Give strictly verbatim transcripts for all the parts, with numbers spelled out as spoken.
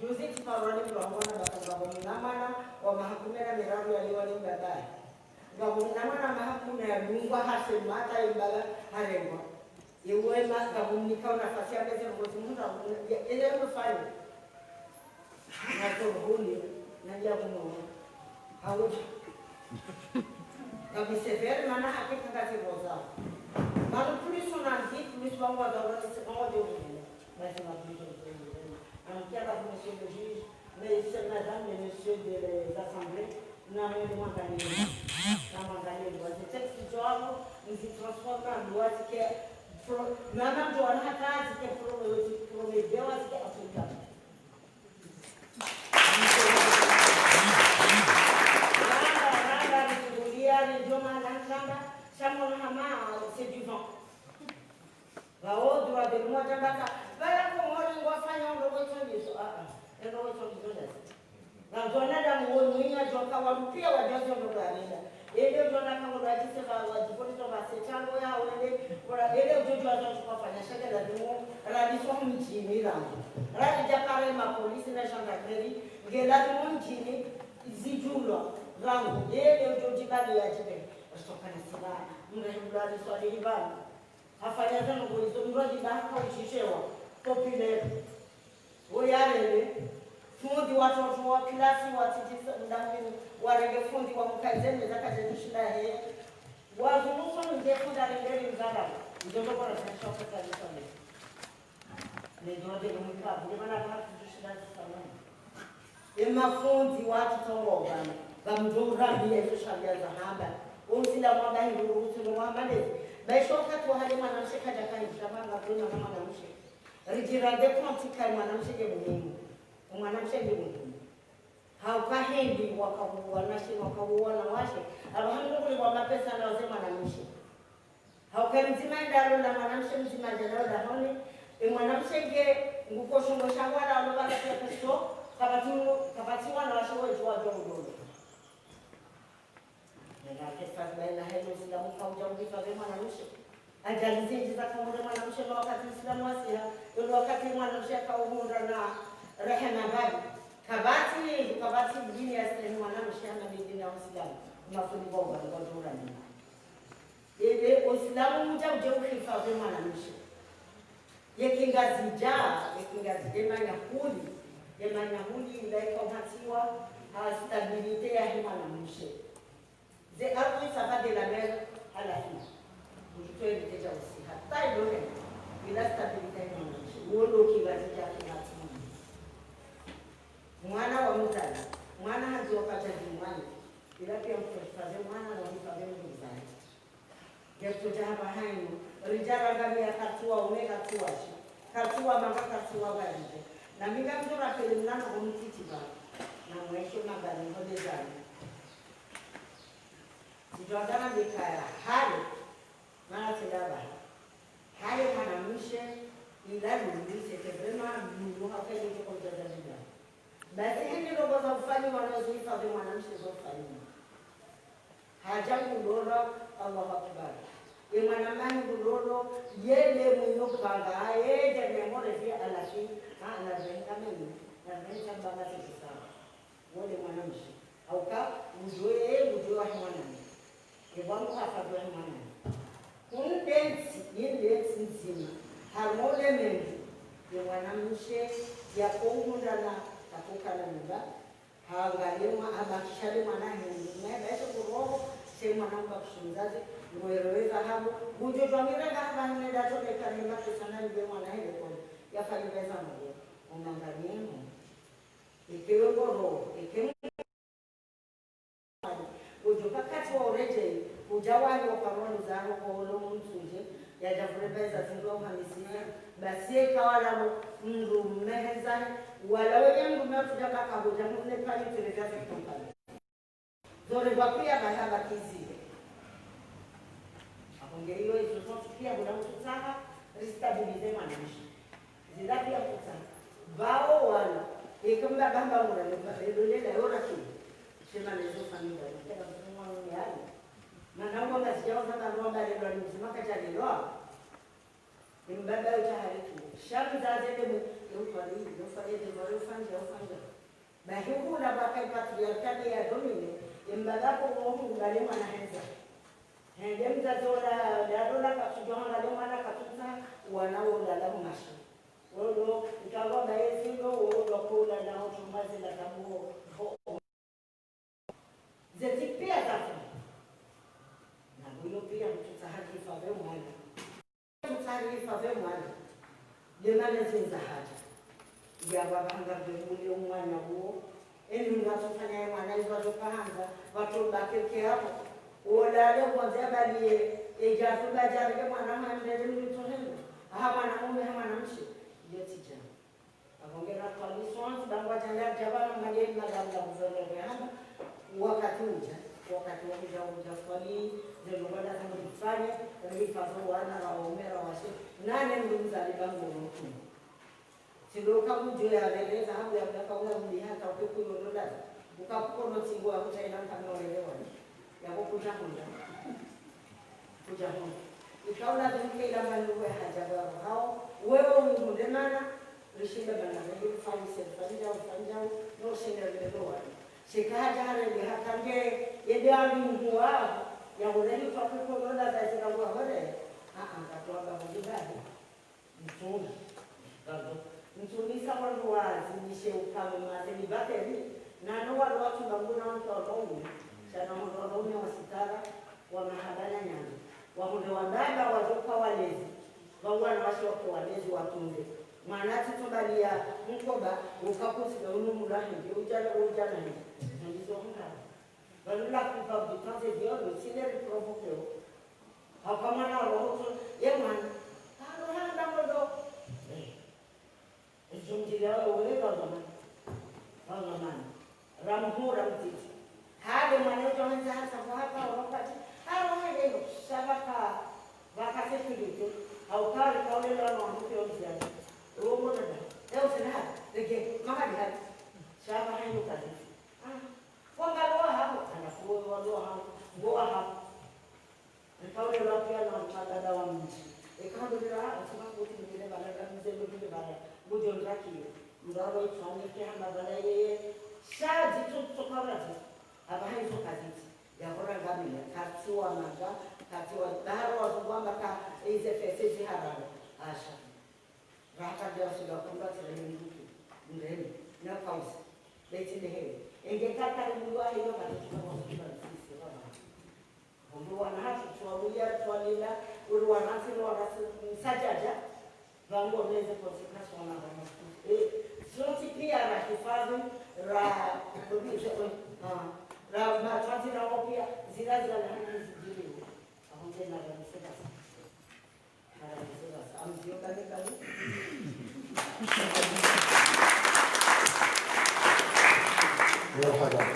Juzi tsiparwa ni mdru wahona baka ngapvo mwana wa maha kume na miraru yaliwa ni mbaba yahe. Ngapvo mna mwana maha kume ya dungwa hase mata imbala harengwa. Yewe ma, ngapvo mnikao nafasi ya meze ngozi munda, ya, ele mfanye. Na tohuli, na ya kumo. Hauja. Ngapvo sévère, mana hakika ngati roza. Mana plus on a dit, plus on va avoir, on va devenir. Basi ma plus on va devenir. Donc, il y a la commission de juge, mais c'est madame et monsieur de l'Assemblée, na mwende mwangalie. Na mwangalie loi. Ze texte zidjo, mzi transforme en loi, zike pro-, na, na mdjo wana hata, zike pro-, promedewa, zike applicable. Ramba, ramba, ridungulia, ridjo mahala ntsamba, sha mwana hama, c'est du vent. Pvao, droit de l'homme wadjamba ka, pvala Komori ngwafanya ndrongoo itsondiso, ah, ah, ndrongoo itsondiso ndazi. Pvao wanadamu wo mwinya djoka wa mpia wa djozi ndrongoo ya nenda. Ele udjo na kango dwa djise pva, wa djipolisi pva se tango ya wende, kula ele udjo djuwa zo kwafanya shaka lazimu, radiso mdjini langu. Radija pare ma polisi na gendarmerie, nge lazimu mdjini, zidjulwa, rangu, ele udjo djibali ya djibe. Rastokana sila, mrehulwa riswa lihibali. Hafanya zanu kwa izo mradi ba haka ushishewa, populaire. Oyarele, fundi watoto wa kilasi wa titisa mdahwini, warenge fundi wa mkaze meza kaje tushinda he. Wazungu so nje fundi arengele mzala, ndio ndo kwa nafanya shoka kwa nisame. Ndio ndio mkabu, ndio maana kwa tushinda sana. Emafundi watru tsongo pvanu, pvamdjo urambia izo sharia zahamba. Usilamu wamba hindru, usilamu wamba ndezi. Baisho wakati wa hale mwanamshe kadja kahindru, shamba ngapvuna na mwanamshe. Ridjira nde konti kai mwanamshe nde muhimu. Mwanamshe nde muhimu. Hauka hindri wakauwa na shi, wakauwa na washe. Aba hamdru kuli wa mapesa na waze mwanamshe. Hauka mdzima enda alola mwanamshe mdzima dja alola hone, e mwanamshe nge nguko shongo sha wala alola pia peso, kapvatsi, kapvatsi wanawashe wendji wadjo ulolo. Nena kesa baina heno usilamu kaudja uhifadhwi mwanamshe. Ajali zindji za Komori mwanamshe no wakati usilamu wasiha, no wakati mwanamshe akauhundra na rehema mbali. Kapvatsi, kapvatsi dini ya sehemu mwanamshe hama dini ya usilamu. Mafundi kwa uba, kwa djura nini. Yele, usilamu udja udje uhifadhwi mwanamshe. Yeka Ngazidja, yeka Ngazidja emanya huli, emanya huli, ila ika uhatiwa, ha stabilité yahe mwanamshe. Ze ardhi ça va de la mère à la fille. Mdru twende tedja usi, hata ilo hena, ila stabilité yahe mwanamshe. Uwo ndo ki Ngazidja kihatiwa. Mwana wa mdzadze, mwana handzo wakati ndi mwana. Ila pia mdru hifadhwi mwana, no hifadhwi mdzadze. Nge kutsoja hamba hainu, ridja rangamia kartsi waume kartsi washe, kartsi wamanga kartsi wavalidje. Na mi ngamdjo rapele mnano ho mtiti ba, na mwesho mabani ho dezani. Sidjwa dana ndekaya, hale, mana tsenda ba. Hale mwanamshe, ila lulu, c'était vraiment lulu, hafeli kwa mdjadja djadja. Basi hindri ndrongoo za ufanyiwa no zihifadhwi mwanamshe zo ufanyiwa. Hadja ngulolwa, Allahu Akbar. Ye mwanamshe ngulolwa, yele mwinyi pvanga, yedja nemore fi alafi, ha, na venga mimi, na venga baba tisa. Wole mwanamshe. Hauka, udjoye, udjoye wahe mwanamshe. Ye bwangu hafadhwi wahe mwanamshe. Kunu dentsi, yini dentsi ndzima. Harumwa le mendu, ye mwanamshe, yakouhundra na, kakukana nyumba. Hangalie mwa-, habakisha le mwana hindru. Naye baishe kuroho, she mwana mbakisha mzazi, ngwero weza habu. Ngudjo djwa mira nga haba hine dato ne kani mapesa na yule mwana hindru kono. Yafanye beza mwe. Umangaliemo. Eke we ngoro, eke mwana. Ngudjo pakati wa uredjei, udja wani wa paroni zaho kolo mtsundje, yadja vure beza zindru uhamisiza, basi ye kawala mndru mmehe zahe, wala wenye mndru mmehe tudja baka hudja mune pali tule vya vya kumpani. Zore vwa pia baha bakiziwe. Apo nge iyo izo zonse pia hula mtsutsaha, ristabilize mwanamshe. Zila pia kutsaha. Pvao wana, eka mba bamba mwana, mba, elo lela yora kini. Shema lezo famida, mtaka mfumo wa mwana. Mana uwa Ngazidja wa zaka nwa mba lelwa ni mdzima kadja lelwa. Ni mbaba yo taharitu. Sha mzaze de mu, yo fari, yo fari de mare ufanja, ufanja. Bahi hula baka patriarcat ya domine, Ye mbaba ko wo hungu ngale mwana hendza. Hende mdzadze ola, ndalola katsudjuwa ngale mwana katsutsaha, wana wola la mwashi. Wola, ikalo ba yezi lo, wola kola na otsumbaze la tabu. Zeti piya zafu. Na bwino piya kutsutsaha hifadhwi mwana. Kutsutsaha hifadhwi mwana. Ye mana zindza hadja. Ya wapvanga be muli mwana wo. Eni mndru atsofanya ye mwana izo atsopvanga. Watso baki ke hapo. Wola le kwanza bali ye. Ye djafu ba djari ke mwana mwana mndru mndru tsohendo. Ha mwana mume, ha mwana mshe. Iyo tsi djana. Apvo ngena twali sontsi, bangwa djana djaba na mali, mali ya mla kuzonda kuyamba, wakati udja, wakati wa kudja udja twali, zelo ngwanda zangu nifanye, rihifadhwi wana, ra waume, ra washe, nane mndru mdzadze bangu no mtume. Tsi ndo uka kudjo ya releza, hau ya mla kaula mli hata upeku yolola, uka kukono tsingo ya kutsa ina mkana wa elewa. Yapvo kudja hundra. Kudja hundra. Ikaula zimke ila manu we hadja baro hao. Wewe unihundre mana. Rishinde mana. Rende ufanyishe, ufanyishe, ufanyishe. No shinde rende wana. Sheka hadja harende hakange. Yende ambi mhuwa. Ya hule ni kwa kuko lola za zira wa hore. Ah, ah, katuwa babu jibadi. Mtsuni. Pardon. Mtsuni sa wandru wazinishe ukame maze ni bateri. Nano wandru watsu banguna wandru waume. Shana wandru waume wa sitara, wa mahaba na nyando. Wahundre wandada wadjoka walezi. Wa wana washe wake walezi watunze. Mwana tsi tubaliya mkoba, ukakusi na unu mula hende, udjana, udjana hende. Ndizo hundra. Pvanu la plupart du temps, c'est viol, aussi les provoquer. Hauka mwana roho tso, ye mwana. Haro handa modo. Eh. Ezo mdjiri yao wole wa zamani. Wa zamani. Ramhu, ramtiti. Hale mwana ujo wenza hasa kwa hapa, wakati. Haro hale yo, sha pvaka, pvaka sécurité. Hauka, rikaule lwa mwa mke omziani. Uo mwana da. Eo sina hale. Rege, mahali hale. Sha pvaka hayo kazi. Ah. Wangalo wa hapo, anakuwa walo wa hapo. Ngo wa hapo. Nikaulelwa piya na madada wa mdji. Eka hambelera, ah, utsina kuti mbele bala, ka mze mbele bala. Ngudjo ndrakiyo. Mdru alo itswane ke hamba bala yeye. Sha dzitso tsoka ula dzitso. Apvaha izo kazitsi. Yakora ngamila. Katsiwa maga, katsiwa daro wa zungwamba ka ize fese zi hararo. Asha. Raha kadja wasuda kumba tsira yembuki. Mreni. Na kausi. Beti nehele. Enge kakari mdru wa hilo katutuka kwa suda msisi. Ndo wana hatru, twabuya, twalila, uli wana tsi, uli wana tsi, msadjadja, pvangu oneze conséquence wana wana. Eh, sontsi piya rahifadhwi, ra, ah, ra, matwatsi ra wapiya, zila zila na hali zidjiri. Ahonde na ra mseka. Mara mseka, amdiyo kale kale. Marahaba.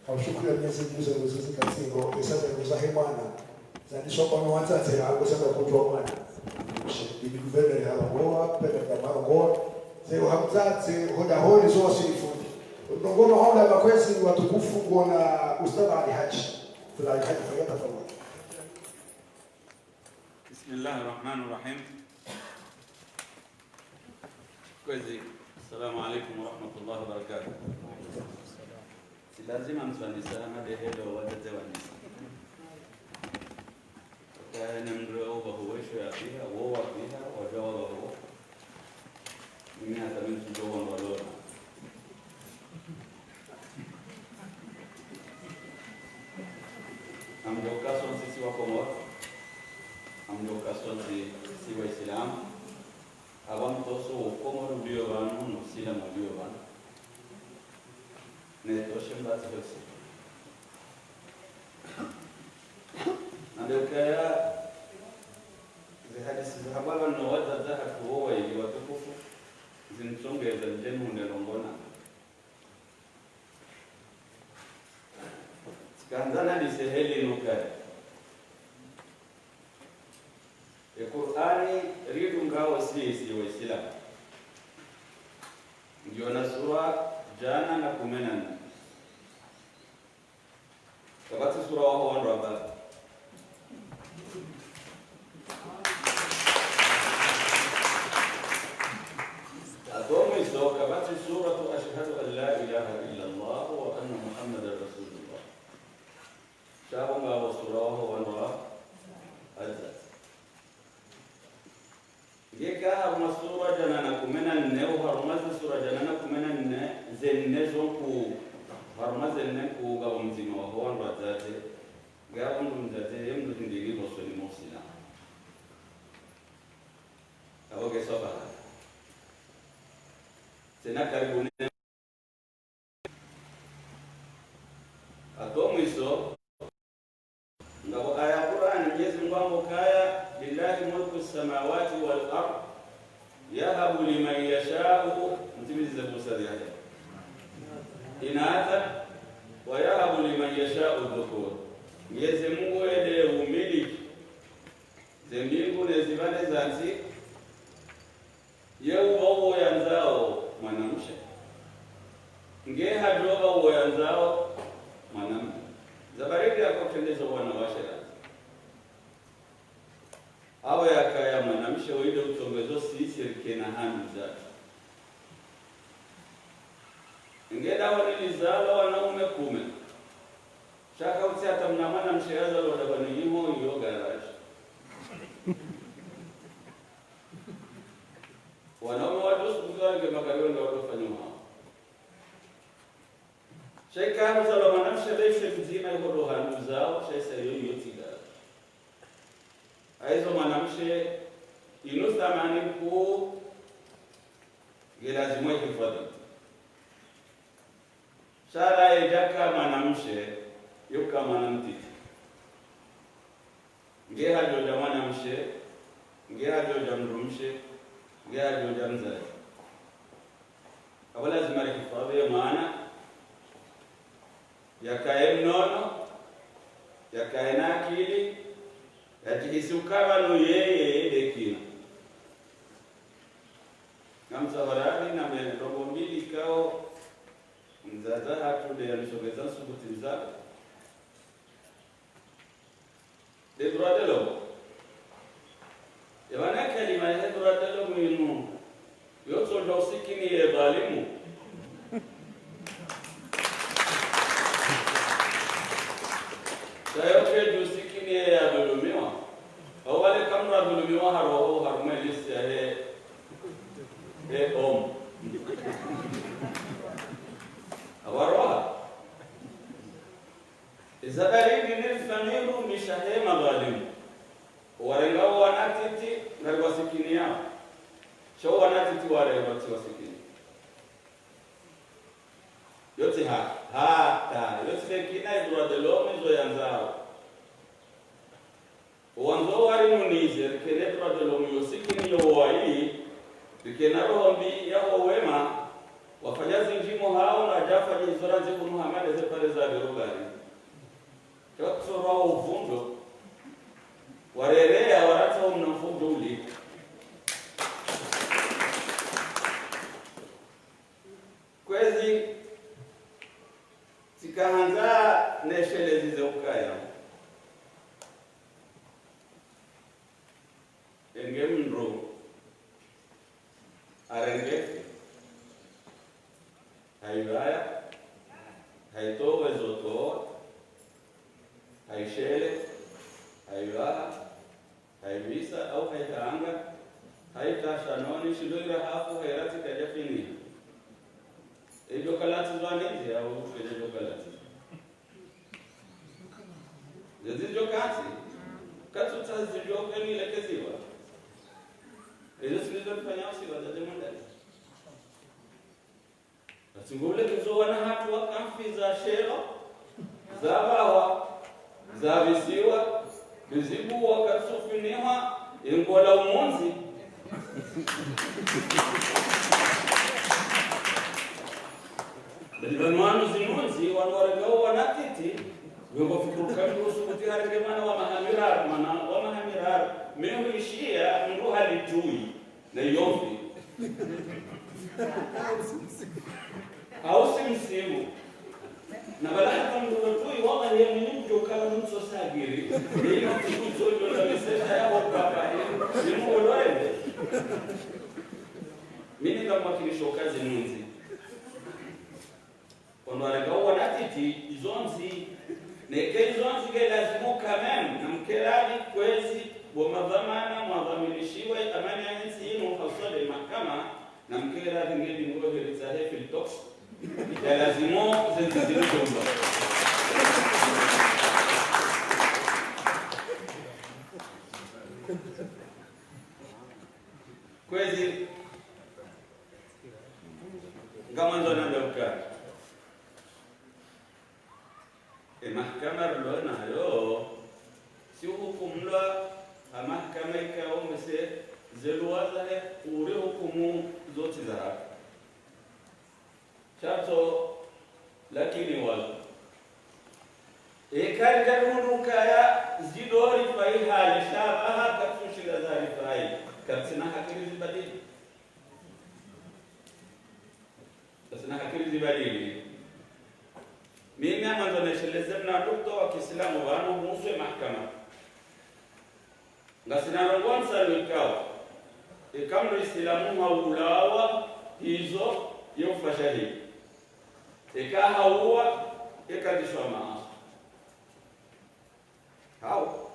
Haushukuru Mwenyezi Mungu, ze nguzo zikatsingo, esa ze nguzo zahe mwana. Zandiswa kwa no watsatse, na nguzo za kutwa mwana. Bibi gouverneur harongowa, pveka za marongowa. Ze uhamzatse, hoda holi zo wasilifu. Ndrongono haula makwezi watukufu ngona Ustadh Ali Haji. Ustadh Ali Haji, falyatafadhal. بسم الله الرحمن الرحيم. Kwezi, السلام عليكم ورحمة الله وبركاته. Tsi lazima mswanisa na dehelo wadzadze wanisa. Kaya ne mndru wa ubahu wesho ya piha, wo wa piha, wadja wa bahu. Mimi hata mimi tsidjo wamba lona. Ngamdjo uka sontsi si wa Komori. Ngamdjo uka sontsi si Waislamu. Aba mtoso wo Komori uliyo pvanu, no Usilamu uliyo pvanu. Netoshe mbatsi hosi. Nande ukaya, ze hadisi za habari no wadzadze hatru wo wayili watukufu, zintsongeza ndjeni hunde longona. Tsikandza nandise heli nukaya. E Kur'ani ridungao sisi Waislamu. Ngiyo na sura djana na kume na nne. Kapvatsi sura waho wandru wabali. Atomwiso, kapvatsi suratu أشهد أن لا إله إلا الله وأن محمدا Ngapvo aya Qur'an, Mwenyezi Mungu hamba ukaya, "Lillahi mulku samawati wal ard, yahabu liman yashau," mtimize busa yahe. "Inatha, wa yahabu liman yashau dhukur." Mwenyezi Mungu yende umiliki ze mbingu ne zipvandre za ntsi, ye uwo yandzao mwanamshe, nge hadjo uwo yandzao mwanamme. Za baridi yakotrendeza wanawashe la. Awe yakaya mwanamshe wende utsongezo sisi rikena handu zatru. Nge daho nilizalo wanaume kume. Shaka utsi hata mna mwanamshe yazalo daho ni iho iyo garage. Wanaume wadjo sukuza nge magari wende wadjo fanya hao. Sha ika hanu zalwa mwanamshe beshe mdzima iho ndo handu zao, sha isa iyo iyo tsi dara. Haizo mwanamshe inu thamani nkuu nge lazimu ihifadhi. Sha la yedjaka mwanamshe, yoka mwana mtiti. Nge hadjo dja mwanamshe, nge hadjo dja mdrumshe, nge hadjo dja mdzadze. Apvo lazima rihifadhi ye mwana, yakaye mnono, yakaye na akili, yadjihisi ukaya no yeye nde kina. Ngamtsaho radhi na mendrongo mbili ikao mdzadze hatru nde yanisogeza nsubuti mdzadze. Nde droit de l'homme. Ye mana kalima ye droit de l'homme inu, yotsodja usikini ye dhalimu. Sha yotsodja usikini ye yadhulumiwa. Hau wale kamdru adhulumiwa haroho harumwa liste yahe, he homme. Hawaroha. Eza baridi ni rifanye irumisha he madhalimu. Owarengao wana titi, ngari wasikini yao. Sha owana titi warengwa tsi wasikini. Yotsi ha, hata, yotsi lekina ye droit de l'homme izo yandzao. Owandzo warinunize, rikene droit de l'homme yo sikini yo wayi, rikena roho mbi yaho wema, wafanya zindji mo hao, na djafanya izo randzi kunu hamade ze pare za berobari. Sha kutsorwa wo uvundo, warereya, waratsa wo mna uvundo uli. Kwezi, tsikahandza neshelezi ze ukaya. Enge mndru arenge, haivaya, haitowe zoto, haishele, haivaha, haivisa au haihanga, haitasha noni, shindo ira hafu, hairatsi kadjafini. Edjo kalatsi zwa nezi au edjo kalatsi. Zezi djo katsi, katsu tsa zidjo kweni lekeziwa. Ezo silizo tufanya usiwa za demandali. Atsi ngo ulekezo wana hatru wakamfi za shelo, za bawa, za visiwa, bizibu wakatsufinihwa, ingola umundzi. Bali pvanu wanu zinundzi, wanu warengao wana titi, wengo fikuru kamili usukuti harenge mwana wa maha miraru, mwana wa maha miraru, mehu ishiya, mndru halitui, na yomfi. Hausi msimu. Na bala hata mndru tui, wallahi ye mwinyi kudjo kala mtso sagiri. Ye mndru tso djo na mesesha ya ho papa, ye, ye mndru olorende. Mimi ngamwakilisho kazi nundzi. Kondo warengao wana titi, izo ndzi, neke izo ndzi nge lazimu quand même, na mkerari kwezi, bo madhwamana, mwadhwaminishiwe, amani ya ntsi inu, haswa nde mahakama, na mkerari nge dingo heritsa he fil tox, ya lazimu, zentsi zinu zomba. Kwezi, ngamwandzo nambe ukaya. E mahakama rilo nayo, Ngasina ndrongoo ntsanu ikao, eka mdru Isilamu haulawa, izo ye ufa shahidi. Eka hauwa, eka ndisho maaswi. Hau.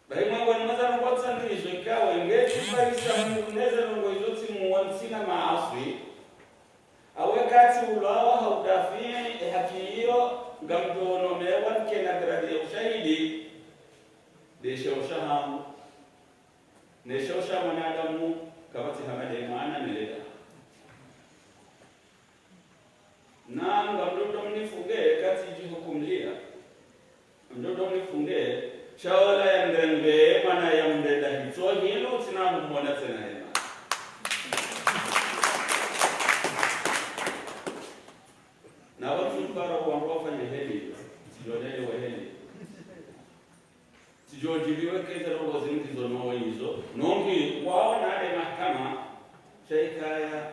Bahi mwangoni mwa ze ndrongoo ntsanu izo ikao, nge tsifarisa mdru ne ze ndrongoo izo tsimuwa ntsina maaswi. Awe katsi ulawa ha udafi ye haki iyo, ngamdjo onomewa nkena gradi ya ushahidi, nde sheo shahangu. Ne sheo sha mwanadamu, kapvatsi hama nde mwana meleda. Na ngamdjo mnifunge, katsi djihukumlia. Ngamdjo mnifunge, sha ola yamrenge, mana yamrenda hitso hinu, tsina humona tsena hema. Na wandru mpara wandru wafanye heli, tsidjo nele we heli. Tsidjo djibiwe keze ndrongoo zindji zo no izo. Nongi, waona ale mahakama, sha ikaya,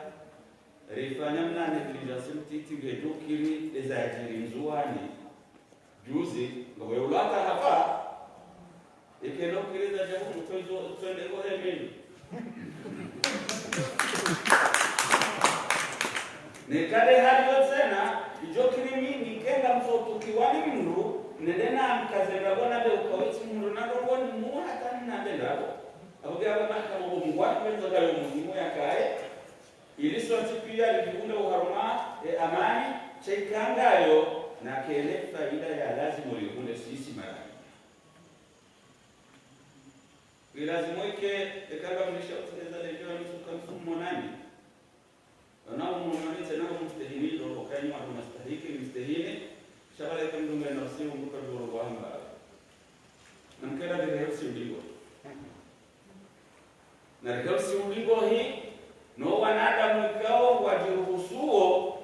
rifanya mna négligence mtiti ngedjo kiri eza yadjiri Ndzuwani. Juzi, ngapvo ye ulwata hapva, ike no kiri za djahu mtwezo, twende ko hemeni. Neka le hali iyo tsena, idjo kiri mi nike ngamtsotukiwa ni mdru, nende na mkaze ndrabo na be ukawetsi mdru na ndrongoo nimuwa hata nina be ndrabo. Apvo pia apvo mahakama bo Mungu wake wenza kayo muhimu yakaye. Ili sontsi pia lidjihundre oharumwa ye amani, sha ika ngayo, na kele faida ya lazimu lidjihundre sisi mara. Ngilazimu ike, eka ngamlisha uteleza ledjo ya msuka msumo nani. Wana umonani tsena ngamstehini, ndo okanyi wa mstahiki, mstehini, sha pvala ika mdru ngena usiu mbuka djoro wa hamba. Na mkera dire usiu liwo. Na riheusi ulingo hi, no wanadamu ikao wadjiruhusuo,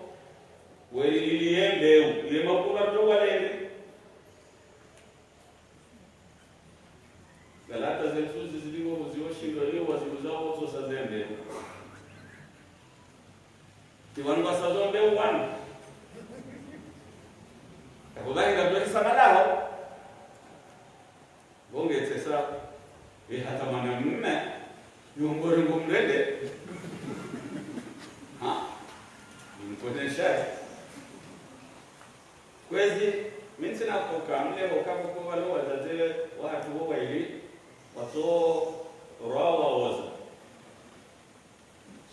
welililie mbeu, ile makula ndo walende. Galata ze nsuzi zilingo huziwa shindo ile waziuza wozo sa ze mbeu. Ti wanu wasazo mbeu wanu. Yakubali na kweli samalaho. Bonge tsesa, e hata mwanamume, yongore ngomrende. Ha? Nimkonesha. Kwezi, mi ntsina koka, mle koka koko walo wadzadze wahatru wo waili, watso rwa waoza.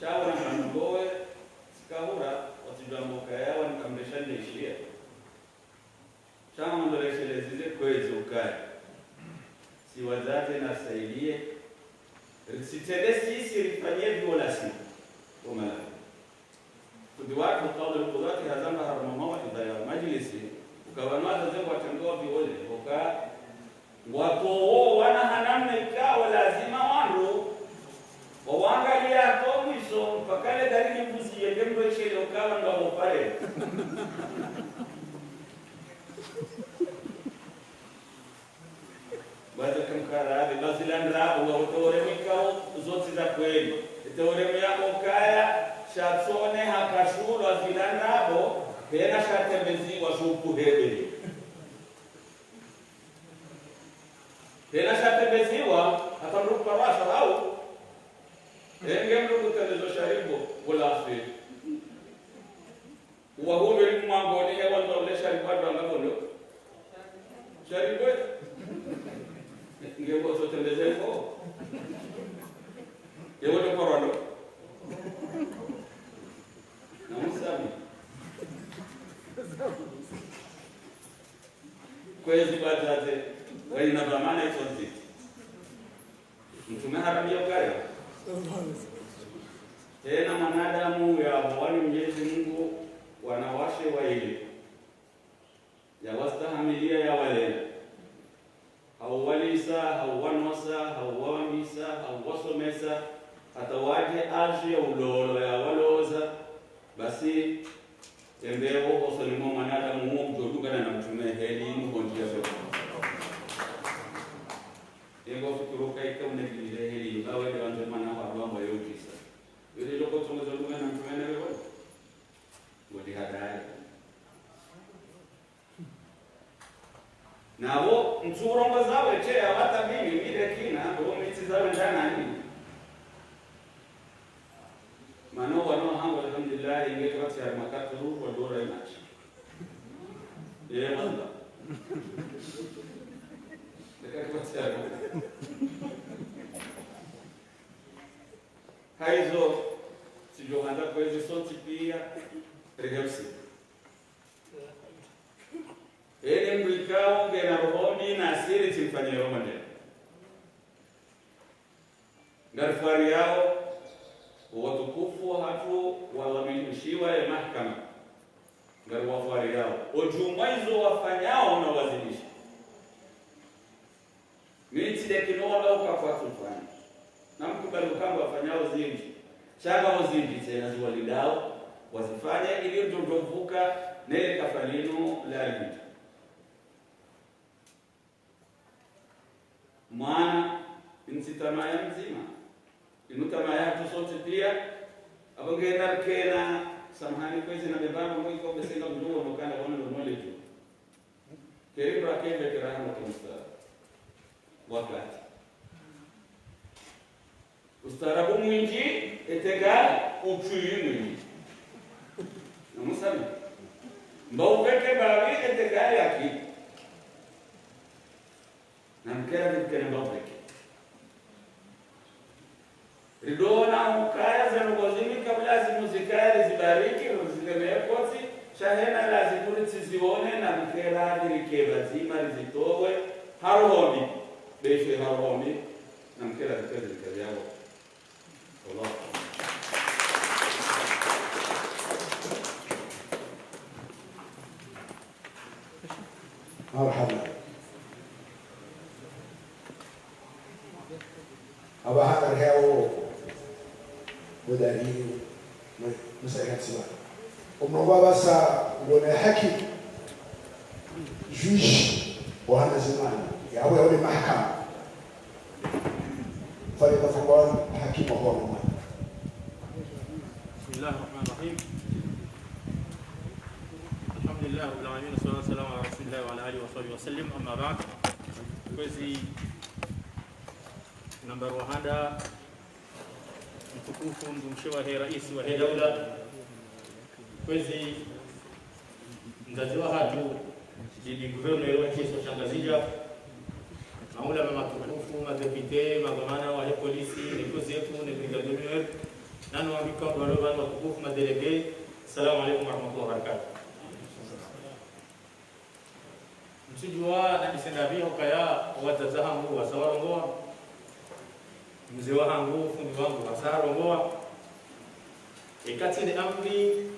Sha wana ngambowe, tsikahura, watsidjwa mboka yawo, nikamresha ndeshiya. Sha ngamdjo lesheleza ze kwezi ukaya. Si wadzadze na risaidiye. Ritsitende sisi rifanye violation. Omala. Fundi watru, kadhi al-qudhati hazamba harumwa mawaidha ya majlisi. Ukaya no wadzadze ngwatrendewa viole. Oka Ngwatowo wana hanamna ikao lazima wandru wawangalia hata mwiso, mpaka le gari limbuzi yende mdru eshele ukao ngapvo pare. Baza kamkara, be bazila ndrabo, ngapvo teoreme ikao zontsi za kweli. Teoreme ya okaya, sha tsone hakashulwa zila ndrabo, hena sha tembeziwa shuku hebe. Hena sha tembeziwa, hata mdru kuparwa sha hau. Enge mdru kutembezo sharibo, wala afi. Uwa hume ni mwangoni, hewa ndo ule sharibo, ndo anga kondo. Sharibo. Nge mbo so tembeze ko. Yewo ndo parwa ndo. Na musami. Kwezi wadzadze, wayina dhwamana izo ndzito. Mtrume harambiya ukaya. Hena mwanadamu yapvo wani Mwenyezi Mungu wanawashe waili. Yawastahamiliya yawalea. Hauwalisa, hauwanosa, hauwawambisa, hauwasomesa, hata wadje âge ya ulolwa yawaloza, basi, embe wo hosoni mwa mwanadamu wo mdjo dungana na mtrume heli muhondjiya pepvo. Engo fikiri ukaya ika uneglige heli, ngawe nde wandze mwana wa Mungu yodjisa. Yule loko tsongo djo dungana na mtrume na wewe. Ngodi hadari. Napvo Ntsu urongoza we, she, hata mimi, mi nde kina, ndo mi tsi zawe ndanani. Mana wanu hangu, alhamdulillah, inge kapvatsi ya makaturu, wa dora imashi. Ye, wanda. Ndeka kapvatsi ya. Hayizo, tsidjo handa kwezi sontsi piya, rihepsi. Ene mdru ikao ngena roho mbi nasi ritsimfanyie roho ndjema. Ngarifwariyao, watukufu wahatru wadhwaminishiwa ye mahakama. Ngariwafwariyao. Odjumwa izo wafanyao na wazidishe. Mi tsi nde kina wala uka kwatsu fanya. Na mkubali ukamba wafanyao zindji. Sha ngapvo zindji tsena ziwalindao, wazifanye ili mdru ndjo mvuka, nele kafa linu la lindji. Mwana, inu tsi tamaa ya mdzima. Inu tamaa yahatru sontsi piya. Apvo ngena rikena, samahani kwezi na bebama mwiko besenga mdru wa mokanda wana ndo mwele dju. Keri bra kembe kera hano kumsa. Wakati. Ustaarabu mwindji, etegali, utswiyi mwindji. Namusami. Mba upveke bawi, etegali yaki. Na mkera ni mkera mba upveke. Ridona ukaya zenu kozini kabla zimu zikaya rizibariki, rizireme kotsi, sha hena lazimu ritsizione na mkera ririke pvadzima rizitowe, ha roho mbi, beshwe ha roho mbi, na mkera zikaya zirike yao. Wallahu. Marahaba. Apvaha ngarihawo mudariyu, mu-, musariha tsiba. Omulongo apvasa ngwone hakimu, juge, ohana zimwana, yapvo yapvo ne mahakama. Fale kafungwa hakimu wa kwa mwana. بسم الله الرحمن الرحيم. الحمد لله رب العالمين، والصلاة والسلام على رسول الله وعلى آله وصحبه وسلم. أما بعد. Kwezi namba wa handa, mtukufu mdrumshe wahe raisi wahe daula. Kwezi mdzadze wahatru, bibi gouverneur wa ntsi yatru sha Ngazidja, maulama matukufu, madepite, magavana wahe polisi, ne kozi yatru, ne brigade d'honneur, nanu wambikao ndo walo pvanu watukufu, madélégué, assalamu alaikum warahmatullahi wabarakatuh. Mtsudjuwa na misenda pvi hukaya wadzadze hangu wasa warongowa. Mze wahangu, fundi wangu, wasa harongowa. Eka tsi nde amri,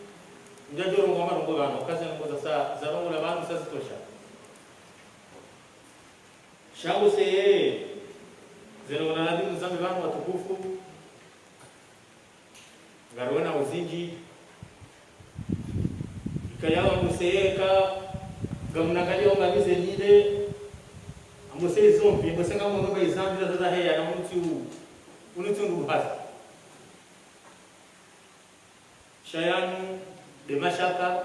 ndjadjo rongowa marongowa pvanu, kazi ndrongoo zasa, zarongowa pvanu sa zitosha. Sha ngose, zeno na ladhimu zambe pvanu watukufu, ngarona uzindji. Ikaya wa museyeka, ngamna kali ongamize nide, amuse zombi, amuse ngamono ba izambi za zaza heya na unutsi u, unutsi undu buhazi. Sha yanu, nde mashaka,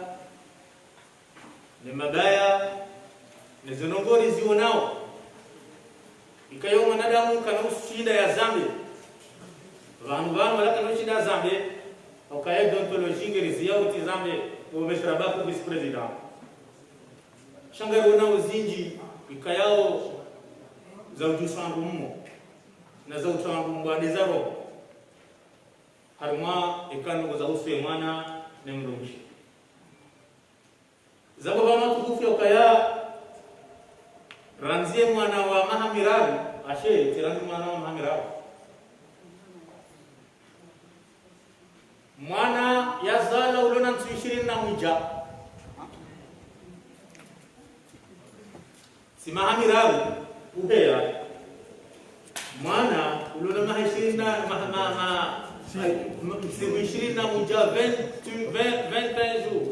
ne mabaya, ne zendrongoo rizionao. Ikaya mwanadamu kana ushinda yazambe. Pvanu pvanu wala kana ushinda yazambe. Ukaya déontologie ngeriziya utsi zambe, o meshrabaku vice-président. Sha ngarona uzindji, ikayao za udjusa wandru mmo. Na za utowa wandru mmo nde za roho. Harimwa eka ndrongoo za uhusu ye mwana ne mdrumshe. Zapvo pvanu watukufu yokaya, randzi ye mwana wa maha miraru, ashe, tsi randzi mwana wa maha miraru. Mwana yazalwa ulona ntsu ishirini na mwidja. Tsi maha miraru, uheya. Mwana, ulona maha ishirini na, maha, ma, ma, ma, ntsiku ishirini na mwidja, vingt, vingt, vingt et un jours.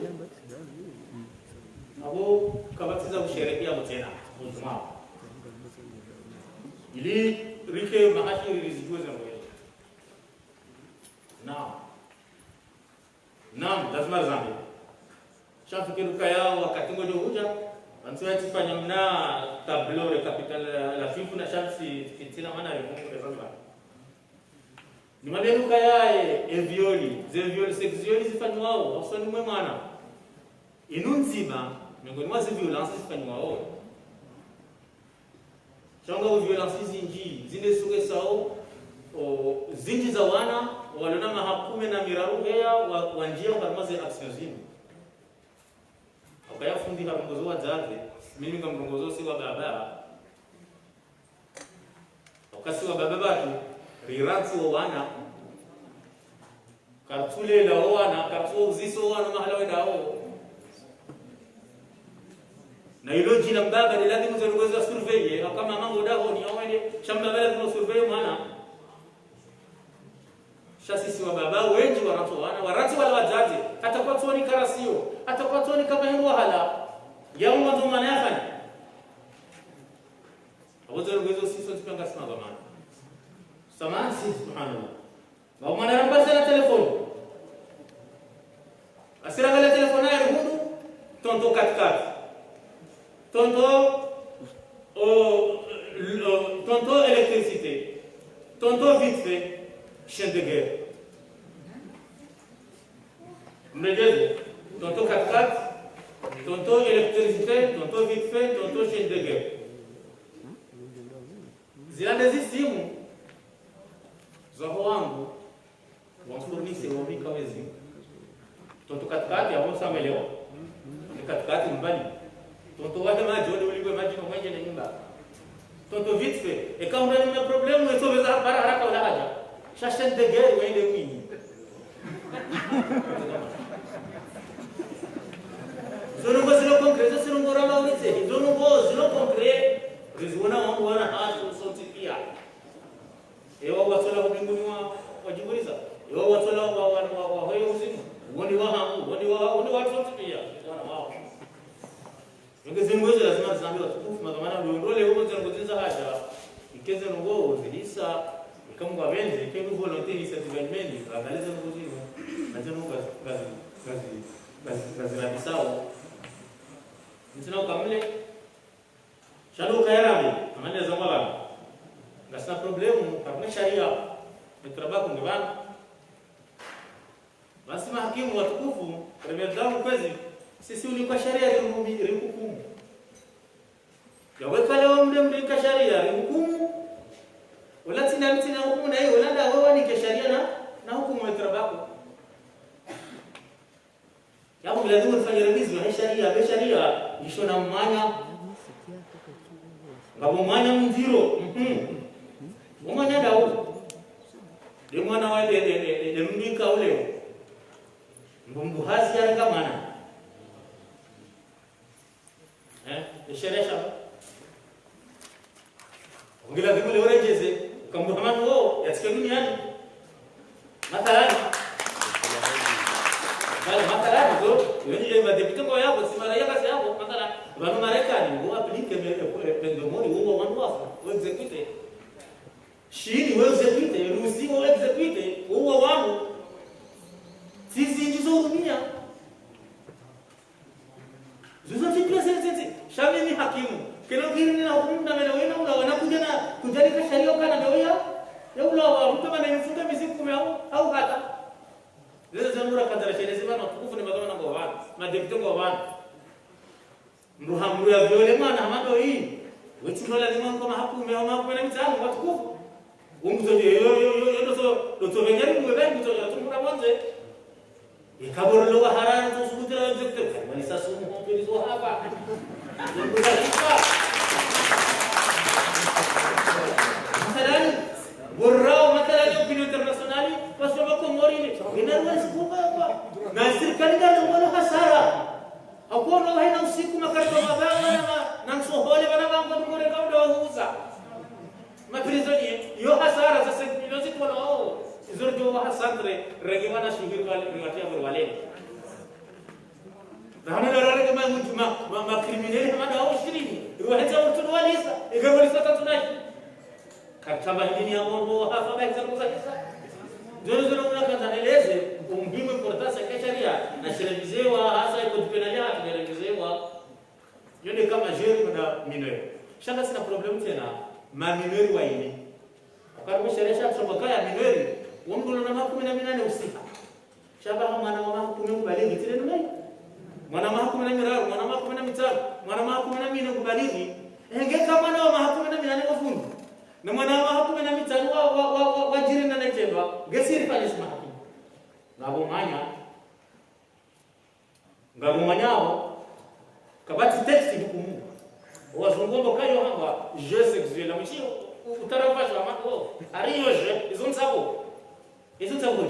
Apvo, kapvatsi za ushereheya mtsena, mdzima. Ili, rike, maha ishirini rizidjuwe zendrongoo. Naam. Naam, lazima rizambe. Sha mfikiri ukaya wakati ngodjo hudja, pvantsi watsifanya mna tableau Kuna shamsi, fitila mana rimungu, eza mba. Ni mabenuka yaye, e viol, ze viol sexuel zifanywao, usoni mwe mwana. Inu ndzima, miongoni mwa ze violence zifanywao. Sha ngapvo violence zindji, zinde suke sao, o, zindji za wana, walona maha kume na miraru heya, wa, wandjia ngaruma ze action zinu. Ukaya fundi harongozo wadzadze, mimi ngamrongozo si wababa. Uka si wababa pvatsu, riratsi wo wana. Karitsulela wo wana, karitsuuzisa wo wana mahala wendao. Na ilo djina mbaba, ni lazimu ze ndrongoo za surveiller, haka mama ngodahoni, awende, sha mbaba lazimu surveiller mwana. Sha sisi wababa wendji waratsi wo wana, waratsi wala wadzadze, hata kwatsuoni karasio, hata kwatsuoni kama hindru wahala, ya umwandzo mwana yafanya. Apvo ze ndrongoo izo sisi wontsi pia ngasi madhwamana. Samahani, subhanallah. Ngapvo mwana ramba sana telefoni. Asirangale telefoni yahe rihundru, tonton quatre-quatre. Tonton, o, o, tonton électricité. Tonton vite fait, chien de guerre. Mredjeze, tonton quatre-quatre, tonton électricité, tonton vite fait, tonton chien de guerre. Zila nde zisimu zaho wangu, wa fournisseur wa mika wezi. Tonton quatre-quatre, ya wonsa mwelewa. Ni quatre-quatre mbali. Tonton wate madji, wende uliwe madji no mwenje ne nyumba. Tonton vite fait, eka undani mna problème, wetso beza bara haraka wala hadja. Sha chien de guerre, wende mwinyi. Zo ndrongoo zilo concret, zo ndrongoo ramba uritse, zo ndrongoo zilo concret, riziona wangu wana hatru sontsi pia. Ewa watsola mbinguni wa, wadjibuliza. Ewa watsola wa, wa, wa, wa, hoyo uzimu. Woni wa hangu, woni wa, woni wa sontsi pia. Wana wao. Nge ze ndrongoo izo lazima rizambe watukufu, madhwamana, ndo ndrongoo leo ze ndrongoo zindza hadja, ike ze ndrongoo zilisa, ika Mungu apvendze, ike ngu volonté, initiative ya meni, rangale ze ndrongoo zinu, na ze ndrongoo ngazi, ngazi, ngazi, ngazi, ngazi rabisao. Ntsina ukamle, sha ndo ukaya rambe, amande za mwa pvanu. Ngasina problème, hakuna sharia, ne trabako nge pvanu. Basi mahakimu watukufu, remerdao kwezi, sisi unikwa sharia rihumi-, rihukumu. Yaweka leo mde mde ka sharia rihukumu, ula tsina mtsina hukumu na iyo, ula nda wewe nike sharia na, na hukumu we trabako. Yabo lazimu rifanye révision ya sharia, be sharia, isho na mwanya. Ngapvo mwanya mdziro, mhm. Wo mwanya ndawo. Nde mwana wa nde, nde, nde, nde, nde mdru ika ule. Mbu, mbu hazi yarenga mwana. Eh, nde sheria sha. Ngila zikule urejeze, kambu hamanu wo, yatsike duniani. Mathalani. Mathalani, mathalani, zo, yo ni ye madepite ngo yabo, si mara yaka si yabo, mathalani. Pvanu Marekani, wo aplike me, me, me, me, ndomoni, wo wa wanu wafu, wo exécuté. Shini, wo exécuté, Rusi, wo exécuté, wo wa wanu. Sisi ndizo urumia. Zuzo tsi pesa tsi tsi. Sha mimi hakimu. Kena kiri nina hukumu na mena wena ula wana kudja na kudja ni ka sharia ukana ndio ya. Ya ula wa mtu mana nifunge miezi kume au, au hata. Zeze zangu ra kadara shere ziba na tukufu ni magana na ngo pvanu. Madepite ngo pvanu. Mdru ha mdru ya viole mwana hama ndo hii. Wetsi ndola ni mwangu mahakume au mahakume na mitsanu watukufu. Umbuzo yo, yo, yo, yo, yo, ndo so, ndo so venyari mwe bengi so, yo, tumura mwanze. Ikaboro lo wa harani, to sukutira yo exécuté. Wani sa sumu, honto ni zo hapa. Ndo kuta hapa. Mathalani, borao, mathalani, opinion internationale, parce que wako Komori ni, ina ruwa sikuba hapa. Na sirikali nda nongono hasara. Hakuona wahina usiku makarito mabaya na ma-, na msohole wana wangu ni more kauda wahuza. Ma prisonnier, yo hasara za cinq millions zikono wao. Izo ndio wa hasandre, rege wana shihiri wale, riwatia bure wale. Na hana na rege ma mtu ma, ma, ma criminel hama na wao ishirini. Riwahetsa mtu walisa, ika walisa tatu na. Karitsamba hindri ya moro, hafa ba hisa kusa kisa. Zolo zolo mna kanza neleze, umuhimu importance ya sharia, na shirevizewa, hasa iko pénal ya, tumerevizewa. Yo nde ka majeur na mineur. Sha ngasina problème tsena. Maminori wayili. Wakati mwe sheria sha msongo kaya minori, wo mndru una maha kume na minane usiha. Sha pvaha mwana wa maha kume ngubalighi, tsi le numeyi. Mwana wa maha kume na miraru, mwana wa maha kume na mitsanu, mwana wa maha kume na mine ngubalighi. Enge ka mwana wa maha kume na minane wa fundi. Na mwana wa maha kume na mitsanu wa, wa, wa, wa, wa djiri na netrendwa. Nge siri pvale si maha kume. Ngapvo manya. Ngapvo manyao, kapvatsi texte hukumu. Wazungu wamba kayo hamba, jeu sexuel, na mwishi, u-, utara mfasho wa mako, ari yo jeu, izo ntsapvo. Izo ntsapvo.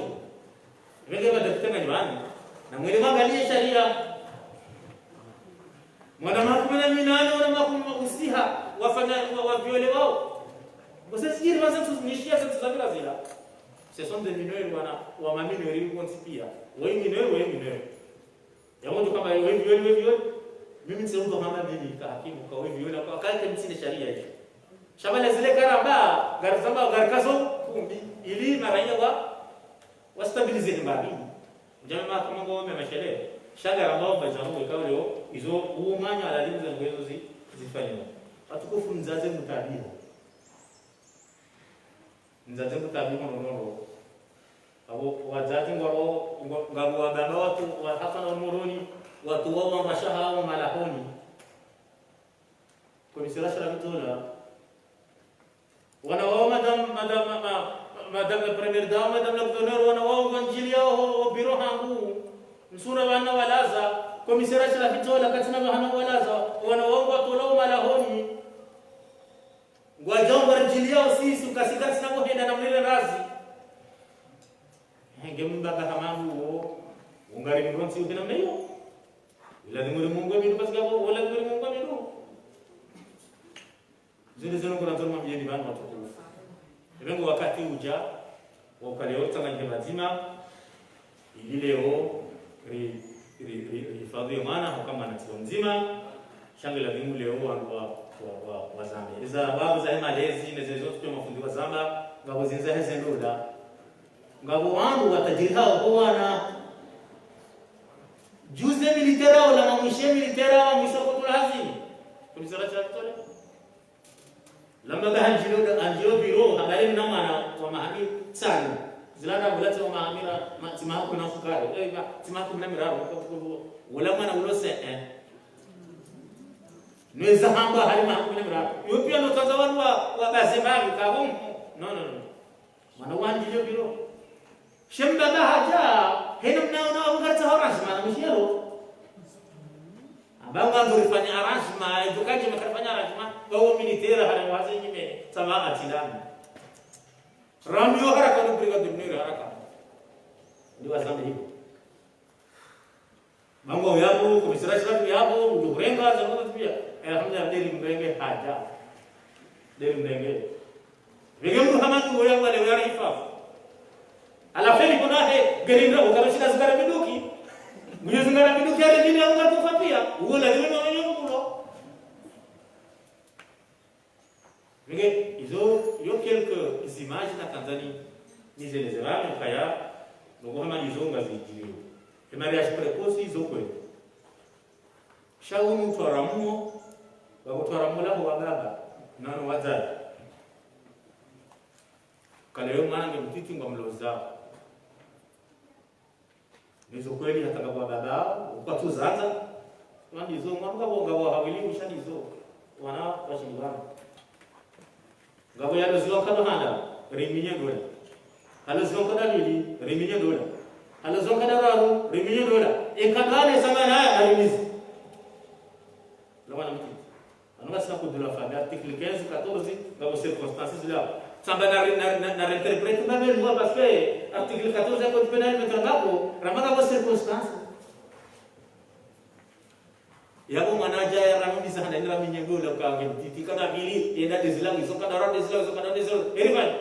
Menge madakitari nganyi pvanu. Na mwende mwangalie sharia. Mwana maha kume na minane, mwana maha kume usiha, wafanya, wa, wa viole wao. Wose sijiri wasa tu, nishia sa tu za bila zila. Ce sont des mineurs, wana, wa maminori, wontsi pia. Wewe mineur, wewe mineur. Yaani ndo hamba wewe viole, wewe viole. Mimi ntsi ndo hamba mimi ka hakimu, ka wewe viole, ka, ka, ka mtsine sharia hiyo. Sha pvale zile karamba, ngari zamba, ngari kazo, kumbi, ili maraiya wa, wa stabiliser mbali. Ndjame ma kama ngo me mashele. Sha ngaramba wa bajamu, ikao leo, izo, uwo manya ala limu za ngwezo zi, zifanywa. Watukufu, mdzadze mtabiha. Mdzadze mtabiha nono. Abo wadzadze ngwao, ngwa-, ngapvo wababa watru, wa hapa na Moroni, watru wao wa mashaha wa Malahoni. Commissaire Ashraf Tola. Wana wao madame, madame, ma-, ma-, madame la première dame, madame la gouverneur, wana wao ngwanjiliao ho, ho bureau hangu. Msura wana walaza, commissaire Ashraf Tola, katsina mahana walaza, wana wao ngwatolao Malahoni. Ngwadjao ngwaridjiliao sisi, ukasi katsina kuhenda na mlele razi. Henge mbaba hama nguwo, ungari mrontsi ukina mneyo. Ila zimuri Mungu wa mindu, parce que abo, ila zimuri Mungu wa mindu. Zinu zinu kuna ndzoni mwa miyeni pvanu watukufu. Ebe ngo wakati udja, wa ukaya leo tsanganyike pvadzima, ili leo ri, ri, ri, rihifadhwi ye mwana, hukaya mwana tsi wa mdzima, sha nge lazimu leo wa, wa, wa, wa, wazambe. Eza babu za he malezi, neze zontsi pia mafundi wazamba, ngapvo zindza heze ndola. Ngapvo wandru watajiri hao kwa wana. Juzi militaire hao, la mamwishe militaire hao, mwisho kutula hazini. Kunisala cha kutole. Lamba ka hanjilo, hanjilo bureau, habari na mwana wa maha mitsanu. Zila na bula tsi wa maha mira, ma-, tsi maha kume na sukari. Eh, ma-, tsi maha kume na miraru, kwa, kwa, kwa. Wala mwana ulo se, eh. Nweza hamba hari maha kume na miraru. Yo pia no tsanza wanu wa, wa baze mbali, kabum. No, no, no. Mwana wa hanjilo bureau. She mbaba hadja, hena mna ona ungaritsaho arrangement na mshiero. Amba ngandzo rifanye arrangement, idjo kadje makarifanya arrangement, wawo militaire hana waze nyime, sama atindani. Ramiyo haraka no brigade d'honneur haraka. Ndi wazambe hivyo. Mangu yapvo, commissaire Ashraf yapvo, mdru hurenga, za mdru pia. Alhamdulillah, ndeli mrenge hadja. Ndeli mrenge. Pvenge mdru hama tu woya wale woya rifa. Ala feli kuna he, gerinda, ukaro shida zingara biduki. Mwenye zingara biduki, ale dini ya unga tufa pia. Uwo la dini ya unga tufa. Menge, izo, yo quelques images na Tanzanie, nizeleze pvanu kaya, nongo hama izo ngazidjiriyo. E mariage précoce izo kweli. Sha unu twaramuo, wakutwaramuo laho wababa, nano wadzadze. Kale yo mwana nge mtiti ngwa mloza. Nizo kweli hata ngapvo wababa, ukwatsu zandza. Wandizo, mwana ngapvo ngapvo hawili usha ndizo. Wana washindwana. Ngapvo yaloziwa nkado handa, riminye ndola. Haloziwa nkado mbili, riminye ndola. Haloziwa nkado raru, riminye ndola. Enkado nne sanga naye arimizi. Lawana mtiti. Anu ngasina code de la famille, article quinze, quatorze, ngapvo circonstances là. Samba na, na, na, na interpréter ma belle loi parce que article quatorze ya code pénal mettre ngapvo, ramba ngapvo circonstances. Yapvo mwana hadja ya ramba mbiza handa indra minyengo la uka nge mtiti, nkado mbili, yenda dezila, izo nkado raru dezila, izo nkado dezila. Erifani.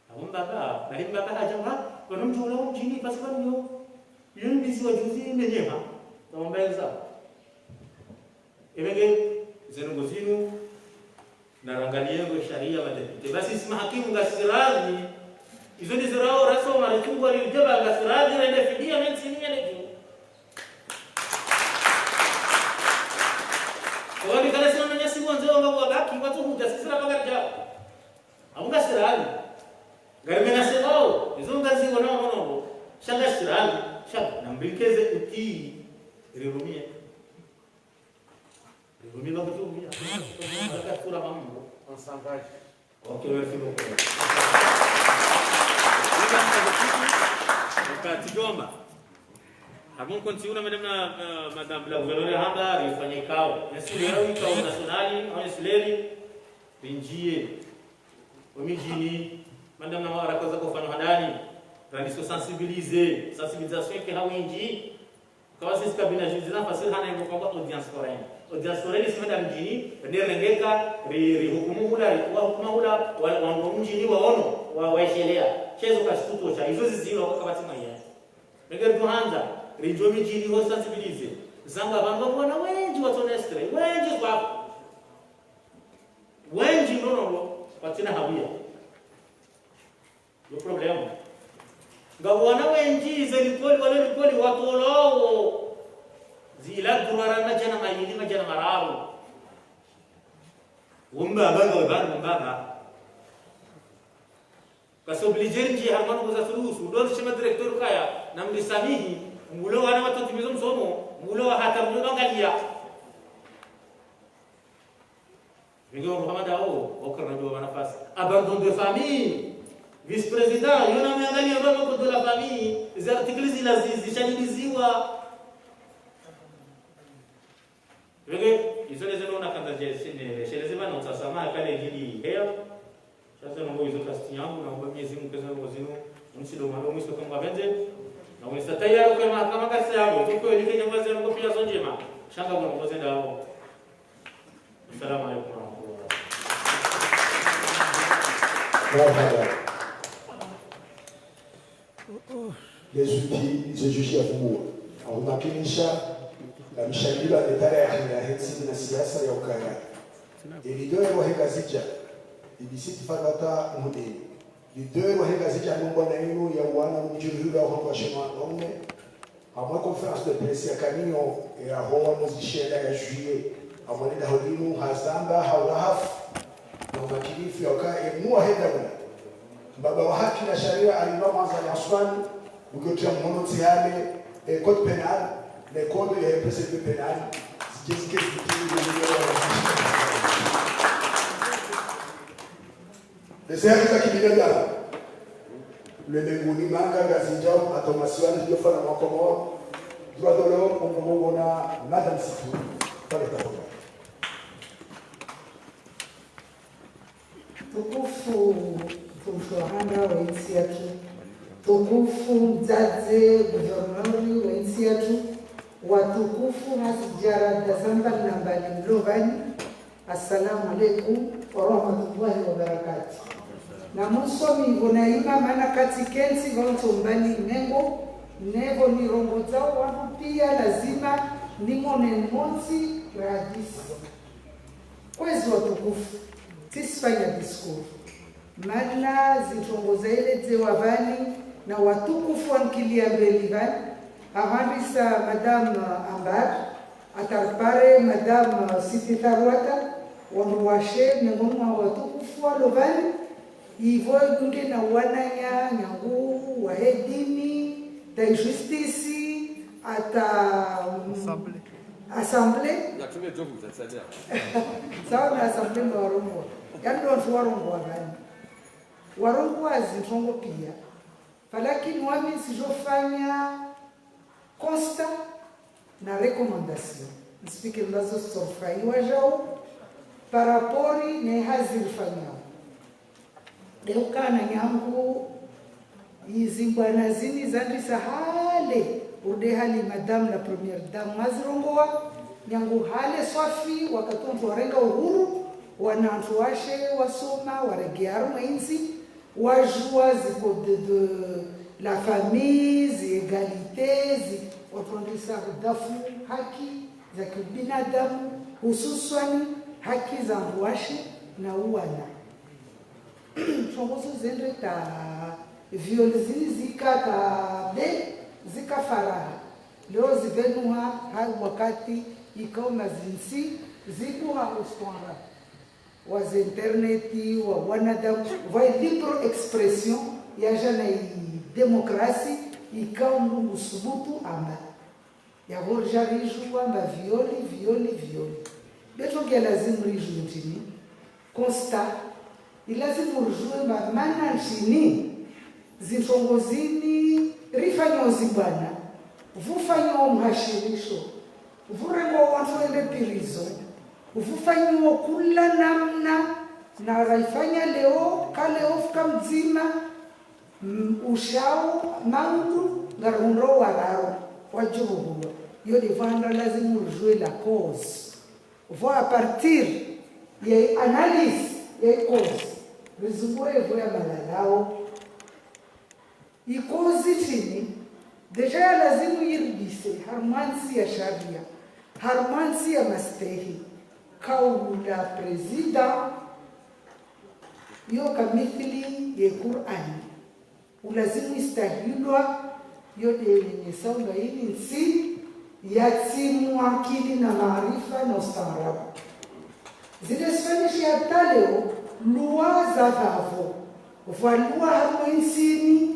Abo mbaba, bali mbaba hadja nga, wano mdru ula mdjini, parce que wano yo, yo mbizi wa juzi imenyeha. Tamamba enza. Ebenge, zenu ngo zinu, narangaliye ngo sharia madepite. Basi si mahakimu ngasi radhi, izo ni zirao raso maretungu wali ujaba ngasi radhi, rende fidia, mentsi ni yale juu. Wani kala sina Nze wanga wabaki, watsuhudja, sisi rapvo ngaridjao. Apvo ngasirali. Ngarimena sewao, izo ngaziwona wonongo. Sha ngasirali, sha namrikeze uti, rirumie. Rirumie bakutumia. Baraka tura mambo. On s'engage. Ok, merci beaucoup. Wakati jomba. Avant continuer, madame la, euh, madame la gouverneur hamba rifanye ikao. Ainsi, leo ikao national, ainsi leli, rinjie. Omidjini, madame na mawara kaza kofanya handani, randise sensibiliser, sensibilisation ke ha wendji. Kawa sisi kabina juzi na fasiri hana yembo kwa audience foraine. Audience foraine si madame mdjini, nde rengeka, ri, rihukumu hula, rikuwa hukuma hula, wa, wa mdjini waono, wa, waishelea. Shezo kashituto sha, izo ziziwa kwa kabati maya. Mege rituhandza, rinjo midjini ho sensibiliser. Zanga pvanu wana wendji watsonestre, wendji kwa. Wendji nonono, kwatsina hawia. Yo problème. Nga wana wendji ze likoli, wale likoli watolao. Zila durara madjana mayili, madjana mararu. Wumba banga webani wumba ba. Kasi obligé nje harumwa nukuza sulusu. Ndo shema directeur kaya, namrisamihi, mbulo wana watotimizo msomo, mbulo wa hata mbulo bangalia. Ndio Muhammad ao, okara ndio wana nafasi. Abandon de famille. Vice-président, yona mwangalia baba code de la famille. Ze articles zila zi, zishadiliziwa. Vege, izo leze nona kanda je, sine, sheleze bana utasama kale jili heya. Sasa nongo izo kasti yangu, naomba Mwenyezi Mungu keza nongo zinu, unisi ndo malo mwiso kama benze. Na unisa tayari kwa mahakama kasi yangu, tuko yelike nyama zenu kwa pia zo ndjema. Shanga kwa nongo zenda hapo. Assalamu alaikum warahmatullahi. Marhaba. Les outils, izo juge ya fungua. Au makinisha, na mshangilia de tarehi ya hentsi na siasa ya ukaya. E leader wa he Ngazidja, ibisiti Farwata Mhudini. Leader wa he Ngazidja nombwa na inu ya wana mdjiri hula wa kwa shema waume. Amwe conférence de presse ya kaniyo, ya hoa mwezi shenda ya juillet. Amwe nida hodinu hazamba, haulahafu. Na umakinifu ya uka, e muwa henda muna. Mbaba wa haki na sharia, Al-Imam Azali Assoumani, ugotia mhono tsi hale, e, code pénal, le code ya procédure pénale, zidje zike zitini. Ese haki za kibinadamu. Ulemenguni manga Ngazidja, hata masiwani, ndio fana mwa Komoro, droit de l'homme, on peut voir na Madame Sifu, pale Tabora. Tukufu, tukufu wahanda wa entsi yatru. Tukufu mdzadze gouverneur wa entsi yatru. Watukufu hasidjara dazamba nambali mlovani. Assalamu alaikum wa rahmatullahi wa barakatuh. Na msomi vo na ima mana kati kentsi vo ntsombani mengo, nevo nirongodzao wanu pia lazima nimone montsi rahadisi. Kwezi watukufu, tsisifanya discours. Mana zintrongo zaeledzewa vani na watukufu wankilia mbeli vani, ahandisa Madame Ambar, atarpare Madame Sifi Tharwata, wandru washe, miongoni mwa watukufu walo vani, ivo idunge na wananya, nyangu, wahedini, ta justice, ata, mm, assemblée. Assemblée. Natumie jobu, utanisaidia. Sawa na assemblée ndo warongoa. Yani ndo wandru warongoa vani. Warongoa zintrongo pia. Falakini wami ntsijofanya constat na recommandation. Ntsipike mbazo sorfa iwajao par rapport ne hazi rifanyao. Deukana nyangu izi mbwana zini zandisa hale, urde hali Madame la Première Dame mazirongoa, nyangu hale swafi wakati wandru warenga uhuru, wana wandru washe wasoma, waregea harumwa entsi, wajua zi code de, de la famille, zi égalité, zi watondisa kudafu haki za kibinadamu, hususwani haki za wandru washe na uwana. Trongo zo zendre ta viol zini zika ta be, zika faraha. Leo zivenuha ha wakati ikao mazintsi Ziku ha ustaarabu wa ze internet, wa wanadamu, wa libre expression, ya jana i démocratie, ikao mndru ngusubutu amba. Yapvo rija rijua mba violi, violi, violi. Be trongo ya lazimu rijue ndrini? Constat. Ilazimu rijue mba mana ndrini zintrongo zini rifanyao zibwana, vufanyao mhashirisho, vurengo wandru wende prison, vufanyao kula namna, na raifanya leo, ka leo fuka mdzima, mm, ushao, maudu, ngarihundro wararo, wajuruhulwa. Yo de vanda lazimu rijue la cause. Vo à partir ya analyse ya cause, rizunguhe vo ya malalao. I cause ndrini? Déjà ya lazimu yiridise harumwa ntsi ya sharia, harumwa ntsi ya mastehi. Kaulu la président, yo kamithili ye Qur'ani. Ulazimu istahilwa, yo de yenyesa ula ini ntsi ya tsi mwakili na maarifa na ustaarabu. Zile Spanish ya taleo, lua za vavo, vwa lua harumwa intsini,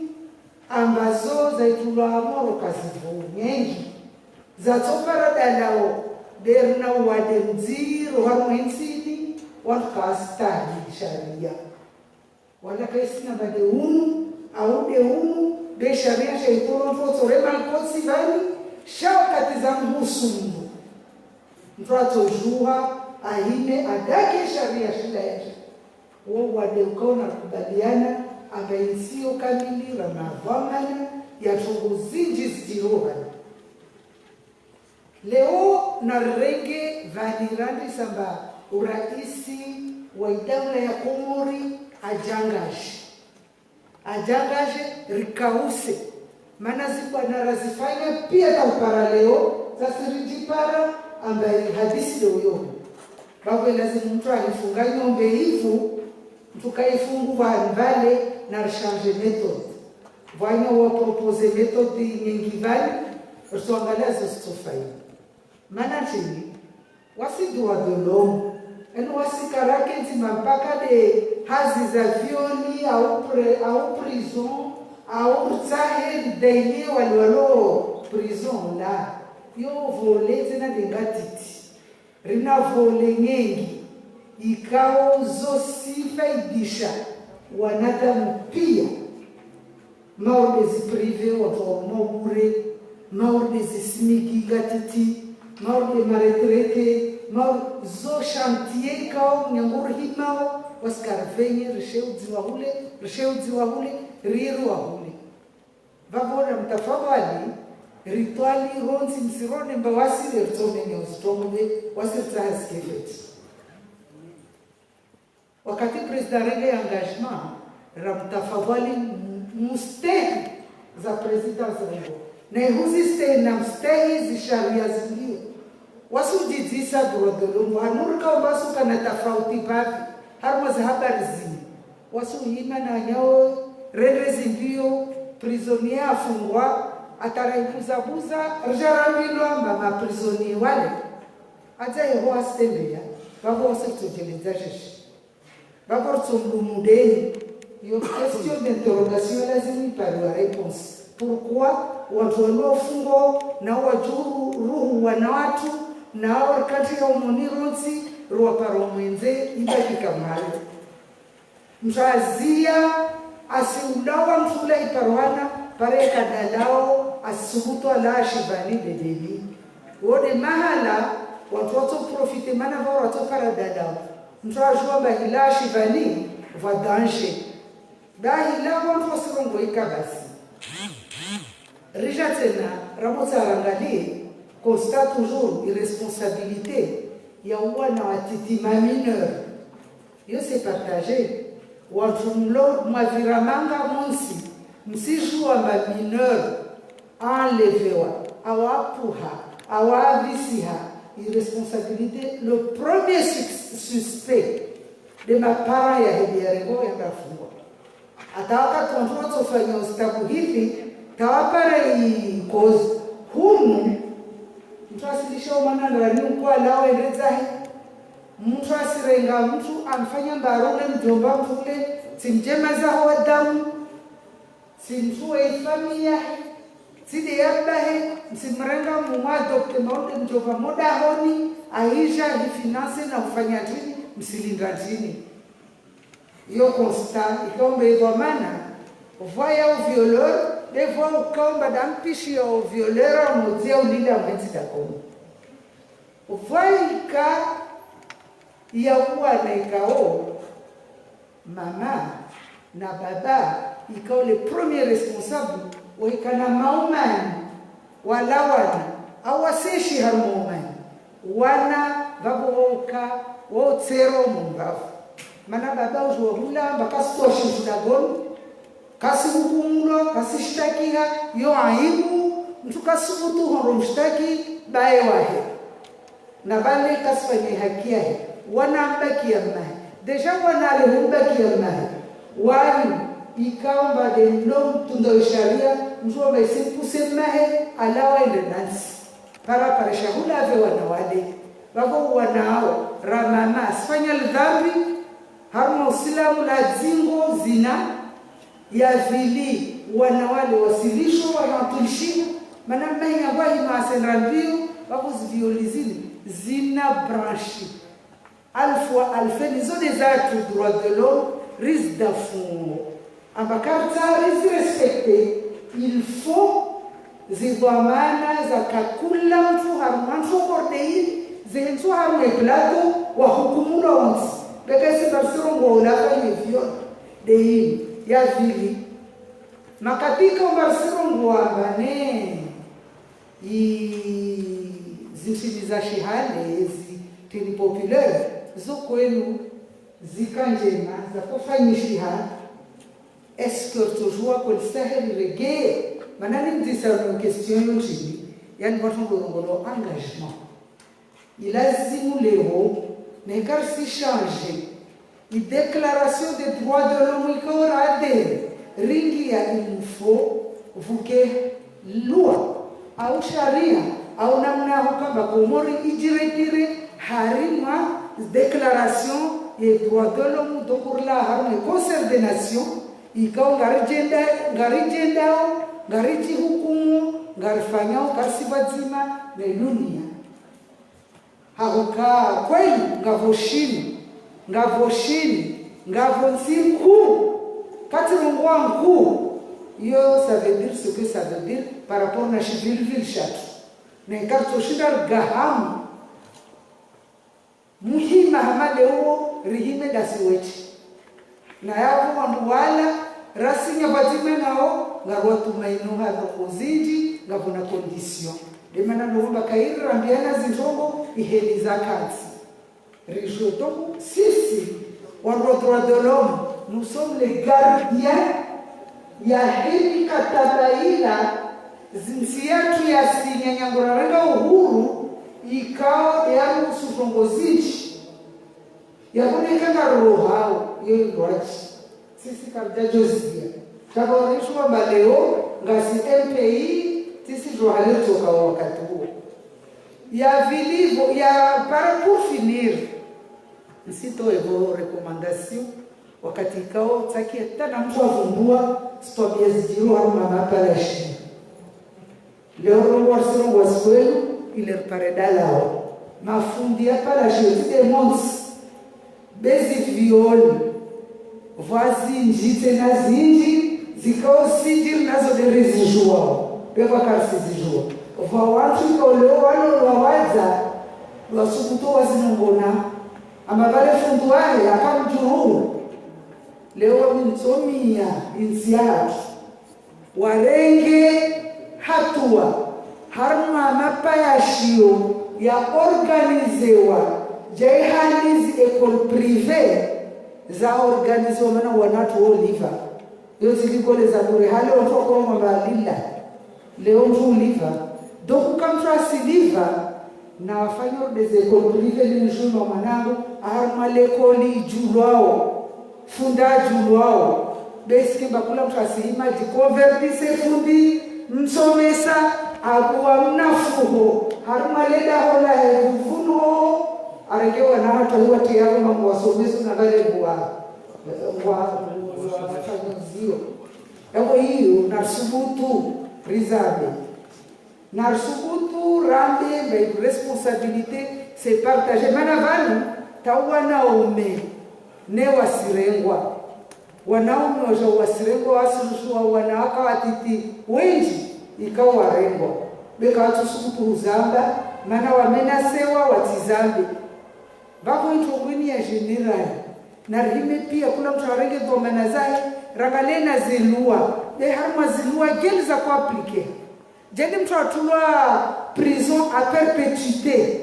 ambazo zaitulwa moro kazivu nyengi, zatsopara dalao, derina uwade mdziro harumwa intsini, wandru kawastahi sharia. Wala kaisina ba de unu, au de unu, be sharia shaitoro mfotso rema nkotsi vani, sha wakati za mhusu mndru. Mndru atsojuha, ahime, adake sharia shila yasha. Wo wade ukaona kubaliana, amba intsio kamili, rana vwamana, ya trongo zinji zijirohana. Leo narirenge vani randisa mba uraisi wa idaula ya Komori ajangaje. Ajangaje rikause. Mana zibwana razifanya pia ta upara leo, zasi rijipara amba i hadisi leo yo. Vavo ilazimu mndru ahifunga nyombe ivu, mndru kaifungu vani vale na richange méthode. Vwanya wa proposer méthode nyengi vale, risuangalia zo zitsofayi. Mana ndrini? Wasi droit de l'homme. Eno wasi karake ndzima mpaka de hazi za violi, au pre-, au prison, au ritsahe ridailiye wale walo prison la. Yo vole tsena de ngatiti. Rina vole nyengi, ikao zo sifaidisha wanadamu pia. Mauri de zi privé, wandru wa mabure, mauri de zi SMIC ngatiti, mauri de ma retraité, mauri zo chantier ikao nyangu rihimao, wasi karivenye, rishe udziwa hule, rishe udziwa hule, riruwa hule. Vavo ramtafadhwali, ritwali rontsi msirone mba wasi le ritsomene uzitrongo be, wasi ritsaha zikeveti. Wakati président renge engagement, ramtafadhwali m-, mustehi za président zirengo. Na ihuzi stehi na mstehi zi sharia zilio. Wasi ujidzisa droit de l'homme, hanurika wambasu kana tafauti bavi, harumwa za habari zini. Wasi uhima na nyao, rende zimbio, prisonnier afungwa, atara ibuza buza, rija rambilwa mba ma prisonnier wale. Adza yeho asitembea, vavo wasi ritsojeledza jeshi. Vavo ritsomlumu deni, yo question d'interrogation lazima ipariwa réponse. Pourquoi wandru wanu wafungo, na wajuru ruhu wana watru, na wakati ya umoni rontsi, ruwapara umwendze, ibaki kamari. Mndru azia, asiulawa mndru ula iparwana, pare kadalao, asisubutu ala ashivani bedeni. Wode mahala, wandru watso profiter mana vavo watso para dalao. Mndru ajua mba hila ashivani, vwa danger. Dahila wandru wasirongo ika basi. Rija tsena, ramotsa rangalie, constat toujours irresponsabilité ya uwana watiti ma mineur. Yo c'est partagé. Wandru mlo, mwavira manga montsi, msijua ma mineur, enlevewa, awapvuha, awavisiha, irresponsabilité, le premier sus-, suspect, de ma parents ya hedi ya rengo ya ngafungwa. Ata wakati wandru watsofanya ustabu hivi, tawapara i cause. Hunu, mndru asilisha umwana ngarani ukwa lawe redzahi. Mutru asirenga mutru amfanya mbarule mdjomba mutru ule, tsi mdjema zaho wa damu, tsi mutru wa ifamiyi yahe, tsi nde ya babahe, mtsimrenga mumwadopte maude mdjomba modahoni, ahidja hifinance na ufanya ndrini, mtsilinda ndrini. Iyo constat, ikao mba idhwamana, vwa ya uvioleur, nde vwa ukao mba dampishi ya uvioleur, amodzia ulinda mwendzi dakomo. Vwa ika ya uwana ikao, mama na baba, ikao le premier responsable, waikana maumani, walawana, au waseshi harumwa umani. Wana, vavo woka, wotsero mumbavu. Mana baba udjuwa hula, mba kasitoshi mdagoni, kasihukumulwa, kasishtakiha, yo aibu, mutru kasubutu hondro mshtaki, baye wahe. Na bale kasifanye haki yahe, wana mbakiya mahe. Déjà wana ale humbakiya mahe. Wani, ikao mba nde mlo mtunda we sharia, mutru wa maisi mpuse mahe, alawa ende nantsi. Para, para shahula ave wana wale. Vavo wana ao, ra mama, asifanya lidhambi, harumwa usilamu la dzingo, zina, ya vili, wana wale wasilisho, wanatulishina, mana manya wahi masendra mbio, vavo zivioli zini, zina branche. Alfu wa alfeni zo nde zatru droit de l'homme, rizida fungo. Amba kartsa rizi respecter, il faut zidhwamana za kakula mutru harumwa ntsu korde ili, zihentsu harumwa plateau, wahukumulwa wontsi. Beka isi mba risirongoa ula afanye viol, nde ili, ya vili. Makatika mba risirongoa amba ne, i, zintrini za shihale, zi tenue populaire, zo kwenu, zika ndjema, za kofanyishiha, est-ce que ritsodjuwa ko lisaheli regeye? Mana nimdzisa no question yo ndjini, yani watru ndo rongolo engagement. Ilazimu leo, neka risi changer i déclaration des droits de l'homme ikao ra adhérer, ringia, il nous faut vuke loi, au sharia, au namna hukamba Komori idjiretire harimwa déclaration ye droit de l'homme, donc rila harimwa Conseil des Nations, ikao ngaridjenda, ngaridjendao, ngaridjihukumu, ngarifanyao, karisi pvadzima ne dunia. Hahuka kweli, ngapvo shini, ngapvo shini, ngapvo ntsi nkuu, katsirongoa nkuu, iyo, ça veut dire ce que ça veut dire par rapport na shivilivili shatru. Ne karitso shinda rigahamu. Muhima hama leo, rihime dasi wetsi. Na yapvo wandru wala, rasinya pvadzima nao, ngapvo watumainio ha ndrongoo zindji, ngapvo na condition. Nde mana ndo mba kairi rambiana zindrongoo, iheli za kantsi. Ridjuwe donc, sisi, wandru wa droit de l'homme, nous sommes les gardiens ya heli kataba ila, zintsi yatru yasinya nyangu rarenga uhuru, ikao yaruhusu ndrongoo zindji. Yapvo neka ngarohao, iyo indrwadji. Sisi karidjadjoziya. Taba warishuwa mba leo, ngasi M P I, sisi djo hale toka wakati uwo. Ya vili pvo, ya para pour finir. Nsitowe pvo recommandation, wakati ikao tsakia tana mutru avumbua, zitwabia zidjiro harumwa mapalashi. Leo rongoa risirongoa sikwenu, ile ripare dalao. Mafundi ya palashi yo tsi nde montsi. Be zi viol. Pvwa zindji tsena zindji, zikao sidjiri nazo nde rizidjuwao. Be pvwa karisizidjuwa. Pvwa wantru ikao leo walolwa wadza, wasukutu wazinongona. Amba pvale fundi wahe, akamdjuruhu. Leo mi ntsomia, intsi yahatru. Warenge hatua, harumwa mapayashiyo ya organizewa, djayihani zi école privée za organizewa mana wanatru wo liva. Yo zi likole za bure, hale wantru wakorongoa mba lila. Leo mtru uliva. Donc, uka mtru asiliva, na wafanye des écoles privées, ni mdjume wa mwanangu, harumwa likoli idjulwao, fundi adjulwao. Be isi kemba kula mtru asihima, djiconvertisse fundi, msomesa, abuwa mnafuho, harumwa ledaho lahe vuvuno, Arenge wana hatru huwa tiyari mambo wasomesa na vale ngwa, ngwa, ngwa fanyao zio. Yapvo iyo, na subutu, rizambe. Na subutu, rambe, mba i responsabilité, c'est partagé. Mana vanu, ta wanaume, ne wasirengwa. Wanaume waja wasirengwa, wasirushwa wanawake watiti wendji, ikao warengwa. Be ka watsu subutu uzamba, mana wamenasewa watsizambe. Vavo intro kwini ya général. Na rihime pia kula mtru arenge dhwamana zahe, rangalie na zilua. Be harumwa zilua, gel za ku appliquer. Djeli mtru atrulwa prison à perpétuité.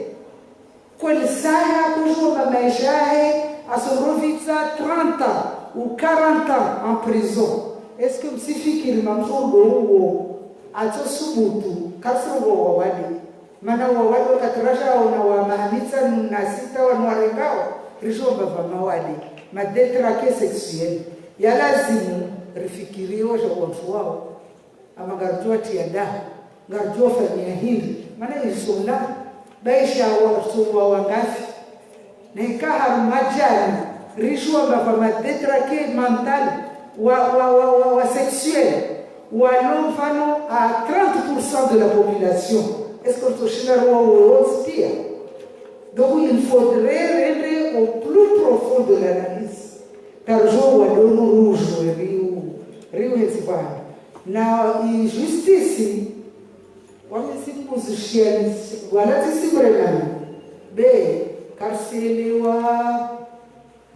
Kweli saha kujua mamaisha yahe, asondrovitsa trente ans ou quarante ans en prison. Est-ce que msifikiri mamtru udo uwo, atso subutu, kasiro wa wawade. Mana wawade wakati raja ona wa maha mitsanu na sita wanu warengao, rijua mba vwa mawade. Ma détraqués sexuels. Ya lazimu, rifikirie waja wantru wao. Ama ngaridjo watiya daho, ngaridjo wafanyia hindri, mana isona, baisha wa, so wa wangafi. Na ika harumwa djana, rijua mba vwa ma détraqués mentaux, wa, wa, wa, wa, wa sexuels, walo mfano à trente pour cent de la population. Est-ce que ritoshinda riwa wontsi pia? Donc il faudrait rentrer au plus profond de l'analyse. Karidjo wade unu rujue riu, riu hezi vanu. Na i justice, wami simbuzi shiani, wala tsi simremani. Be, karisielewa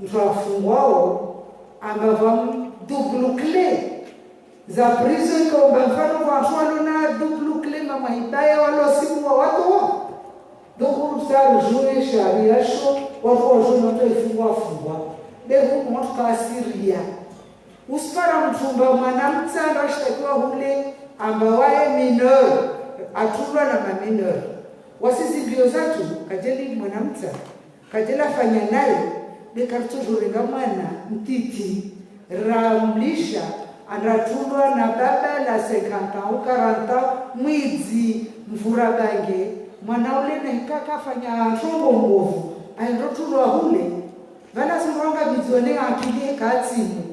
mtru afungwao, amba vwa double clé. Za prison ikaomba mfano vwa wantru walo na double clé, mama hibaya walo simu wa watowa. Donc, sa rijue sharia sho, wantru wajue mtru ifungwa afungwa. Be hunu wantru kawasiria. Usipara mtru mba mwana mtsandra ashitakiwa hule, amba waye mineur, atrulwa na ma mineur. Wasi zimbio zatru, kadjeli mwana mtsa, kadjela fanya naye, be karitso djo renga mwana mtiti, ramlisha, andratrulwa na baba la cinquante ans ou quarante ans, mwidzi, mvura bange, mwana ule na hika kafanya ntrongo mbovu, aendrotrulwa hule, vana zimranga bidzone akili eka atsimu.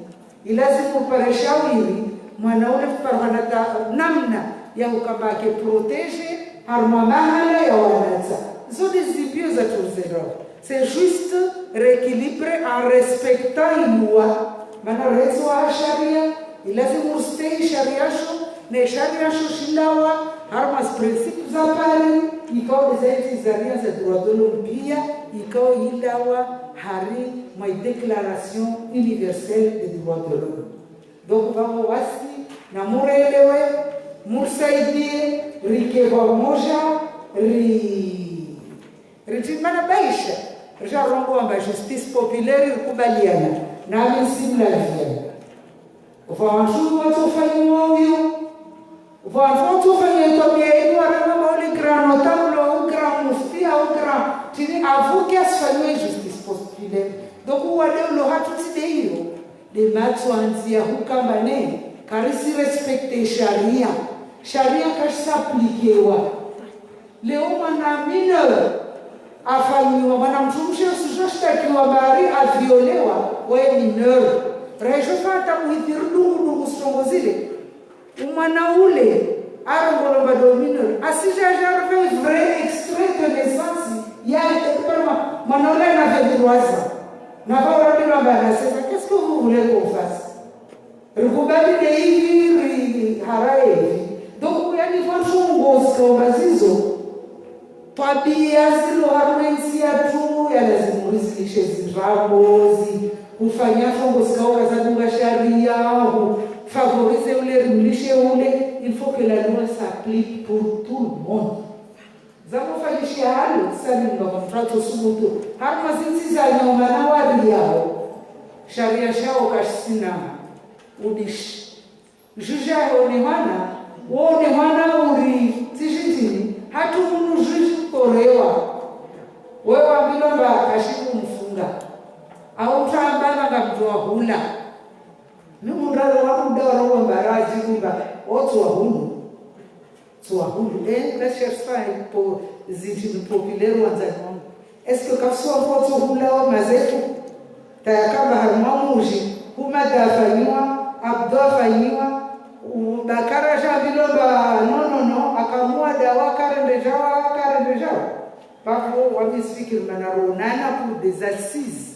Ilazimu upare shawiri, mwana ule kuparwa na ta-, namna ya ukamba ake protégé, harumwa mahala ya wanatsa. Zo nde zimbio zatru zero. C'est juste rééquilibrer en respectant i loi. Mana retsi wa sharia, ilazimu ustehi sharia sho, ne sharia sho shilawa, harumwa zi principes za Paris, ikao nde za intsi zaria za droit de l'homme pia, ikao ilawa, hari mwa i Déclaration universelle des droits de l'homme. Donc, vavo wasi, na murelewe, murisaidie, rike vwa moja, ri-, ritsi mana baisha, risha rongoa amba justice populaire rikubaliana, nami simlaviana. Vwa wantru watsofanyiwa uyo, vwa wantru watsofanyiwa itwabia inu warema mauli grand notable, au grand mufti, au grand tini avocat asifanyiwe justice populaire. Donc, wade ulo hatru tsi de iyo, de matso andzia hukamba ne, karisi respecter sharia. Sharia kashi s'appliquewa. Leo mwana mineur afanyiwa, mwana mtrumshe usujo shitakiwa bari aviolewa, we mineur. Rejo fata muhitiri dungu dungu strongo zile. Umwana ule, arongolomba do mineur. Asija jarve vrai extrait de naissance ya, mwana ule na vingt-trois ans. Na vao rabi mamba na seize ans. Qu'est-ce que vous voulez qu'on fasse? Rikubali de hivi, ri-, hara hivi. Donc, yani, vwa ntrongo zikaomba zizo. Twabia zilo harumwa intsi yatru, ya lazimu rizilishe zindrabo, zi-, kufanya ntrongo zikaoka zadunga sharia, hu-, favoriser ule, rimlishe ule. Il faut que la loi s'applique pour tout le monde. Zamufanyishiha halo, tsani mba mtru atsosubutu. Harumwa zintsi za nyuma na wari yao. Sharia shao kashisina udishi. Juge ahe onehana, wo onehana uri tsi shitini, hatru hunu juge utorewa. Wewe wambilwa mba kashiku mfunga. Au utambana nga mdru wa hula. Mi mundru wa muda wa roho mba raji kumba, otsi wa hulu. Tsi wa hulu. Eh, la cherche pas po, zintsi populaire wandzani wangu. Est-ce que kafusuwa mpoto hula wa mazefu? Tayakamba harumwa mdji, Humada afanyiwa, Abdu afanyiwa, u-, Bakara jambilwa mba, non, non, non, akamuwa dawa, karende jawa, karende jawa. Pavo, wami sifikiri mana ronana pour des assises.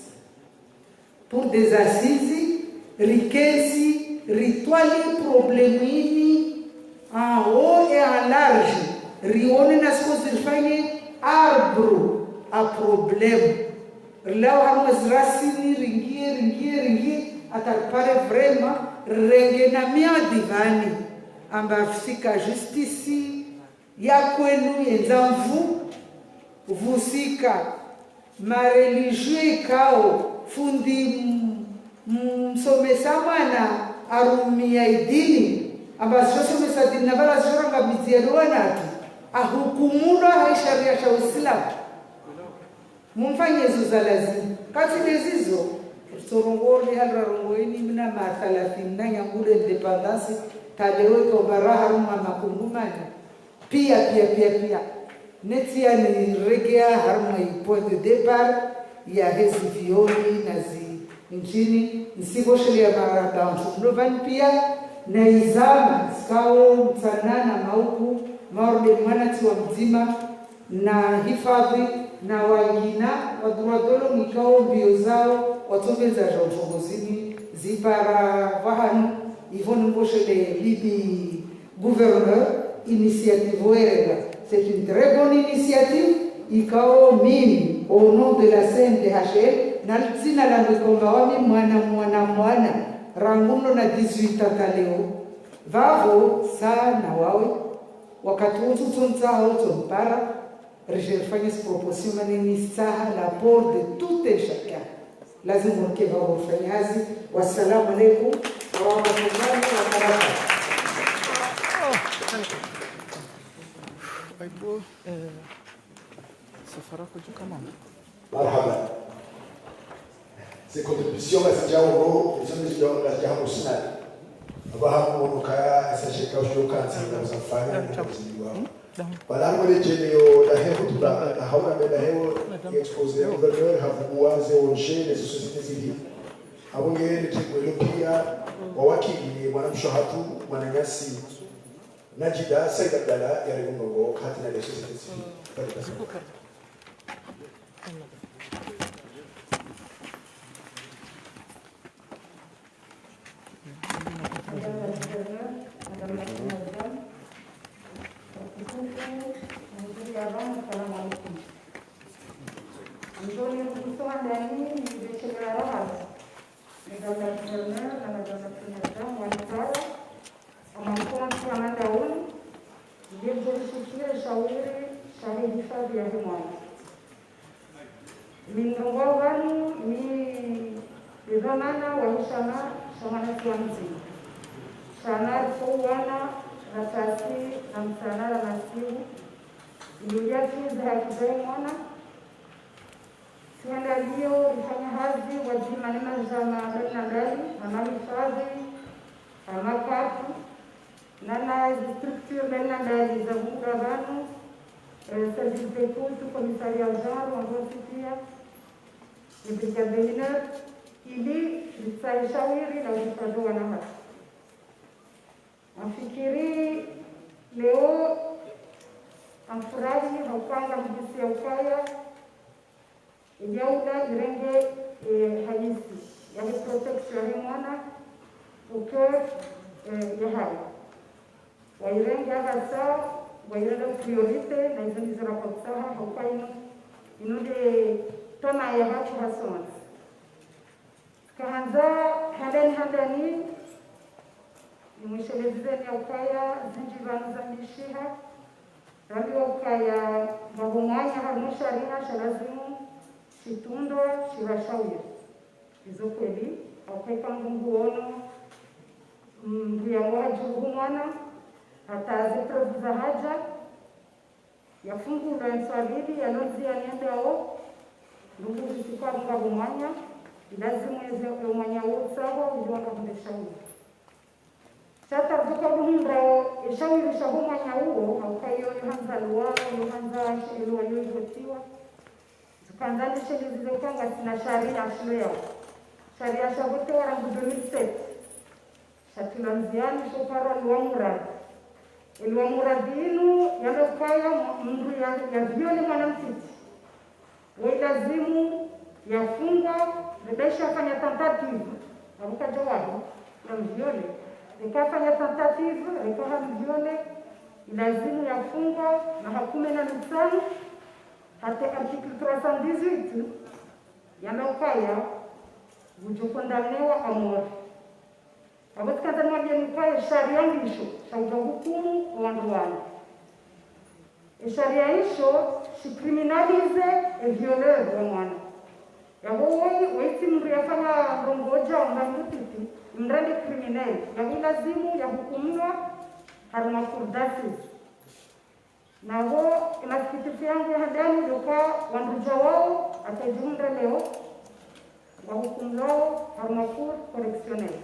Pour des assises, rikentsi, ritwali problème ini, en haut et en large, rione na siko zirifanye arbre à problème. Rilawe harumwa zirasini, ringie, ringie, ringie, hata ripare vraiment, rirenge na miadi vani. Amba vusika justice, ya kwenu yendza nvu, vusika ma religieux ikao fundi m-, m-, msomesa mwana arumia idini, amba zisho somesa dini na pvala zisho ranga midzi ya dowa natu, ahukumulwa ha isharia sha Uislamu. Mumfanye zo za lazimu. Kati nde zizo, ritsorongoa hali rarongoa ini mna ma thalathini na nyangu le indépendance, ta leo ikao mba ra harumwa makungumano. Pia, pia, pia, pia. Netsi ya niregea harumwa i point de départ ya hezi violi na zi nchini, nsivo shele ya marahaba ntsu mlovani pia, na izama, zikao, mtsanana, mauku, maorle mwana tsi wa mdzima, na hifadhi, na wangina, wadhuru wa dolo mwikao mbio zao, watsopvendza zao ntrongo zini, zipara vahanu, ivo nimboshele bibi gouverneur, initiative werenga. C'est une très bonne initiative, ikao mimi, au nom de la C N D H L, na dzina la mkomba wami mwana, mwana, mwana, rangu no na dix-huit ans ta leo. Vavo, sa na wawe, wakati wontsi utsontsaha utsompara, rije rifanye zi proposition mana nitsaha l'apport de tout un chacun. Lazima urike vavo rifanye hazi. Wassalamu alaikum warahmatullahi wabarakatuh. Aibu, eh, safara kujuka mama. Marahaba. Ze contribution ngazidjao ro, izo ngazidjao, ngazidjao kusina. Aba hamu mono kaya esa sheka usho kansa na uzafanya na kuzidiwa. Bala ngole djeleyo la heho tuba, la haula be la heho, exposé ya gouverneur, havuwa ze O N G, les sociétés civiles. Abo ngele tekwelo pia, wawakili, mwanamshe hatru, mwananyasi. Najida Said Abdallah, ya le mnongo, kati na les sociétés civiles. Madame la Présidente, Madame la Présidente, Madame la Présidente, Madame la Présidente, salam alaikum. Njoni mkusoma ndani, ni vechele la raha. Madame la Gouverneur na Madame la Première Dame, wanitsaha, amankonsi ya mandauni, ngemdjo rishikire shawiri, shahe hifadhi ya himwana. Mindrongo vanu ni, ni dhwamana wa hishama sha mwana tsi wa mdzima. Shana rifo wana ratasi na mtsana ra masihu. Iliuliakiza haki za mwana. Siwandaliyo rifanya hazi wadzima ne madjama mbali na mbali, hama hifadhi, hama kapu. Nana ezi structure mbali na mbali za vunga vanu, eh, service d'écoute, commissariat genre, wangosi pia, e brigade des mineurs, ili ritsahe shawiri la uhifadhi wana hatru. Nafikiri leo, ngamfurahi, haukaya, mdisi ya ukaya, e daula irenge, eh, hadisi ya protection ya mwana, au cœur, eh, ya hayo. Wairenge hasa, wairenge priorité, na izo ndizo rakotsaha, hauka inu, inu nde toma ya hatru hasontsi. Kahandza, handani, handani, nimwishelezeni ya ukaya, zindji vanu zamishiha, rambiwa ukaya, ngapvo mwanya harumwa sharia, sha lazimu, shitundwa, shivashawiri. Izo kweli, hauka ika mndru nguono, mm, nguyango hadjuhu mwana, hata ze preuve za hadja, yafungulwa nswabili, yalonzi ya nende ao, ndugu zisiku ngapvo mwanya, ilazimu eze, e mwanya wo utsaho, ili waka hundre shawiri. Sha ta ruduka ruhundra, e shawiri sha ho mwanya uwo, hauka iyo, yo handza luwa, yo handza, shi, luwa, yo ivotiwa. Kwanza ndishilizize ukaya ngasina sharia shilo yao. Sharia sha votewa rangu deux mille sept. Shatulwa ndziani sho parwa loi Mourad. E loi Mourad inu yamba ukaya mndru ya, ya viole mwana mtiti, we ilazimu yafungwa, ribesha fanya tentative. Abuka jawabu, ya mviole. Reka fanya tentative, reka ha mviole, ilazimu yafungwa, maha kume na mitsanu, hata article trois cent dix-huit, yamba ukaya, ngudjo condamnewa à mort. Abo tsikandza nimwambiyeni ukaya sharia ndisho, sha udja hukumu owandru wanu. E sharia isho, shi criminalize e violeur wa mwana. Yabo woyi, woyi tsi mndru yafanya ndrongo dja, mba mtiti, mrende criminel. Yabo ilazimu yahukumulwa harumwa cour d'assises. Nabo, emasikitifu yangu ya handani, ndo ukaya wandru dja wao, hata djihundra leo, wahukumulwao harumwa cour correctionnelle.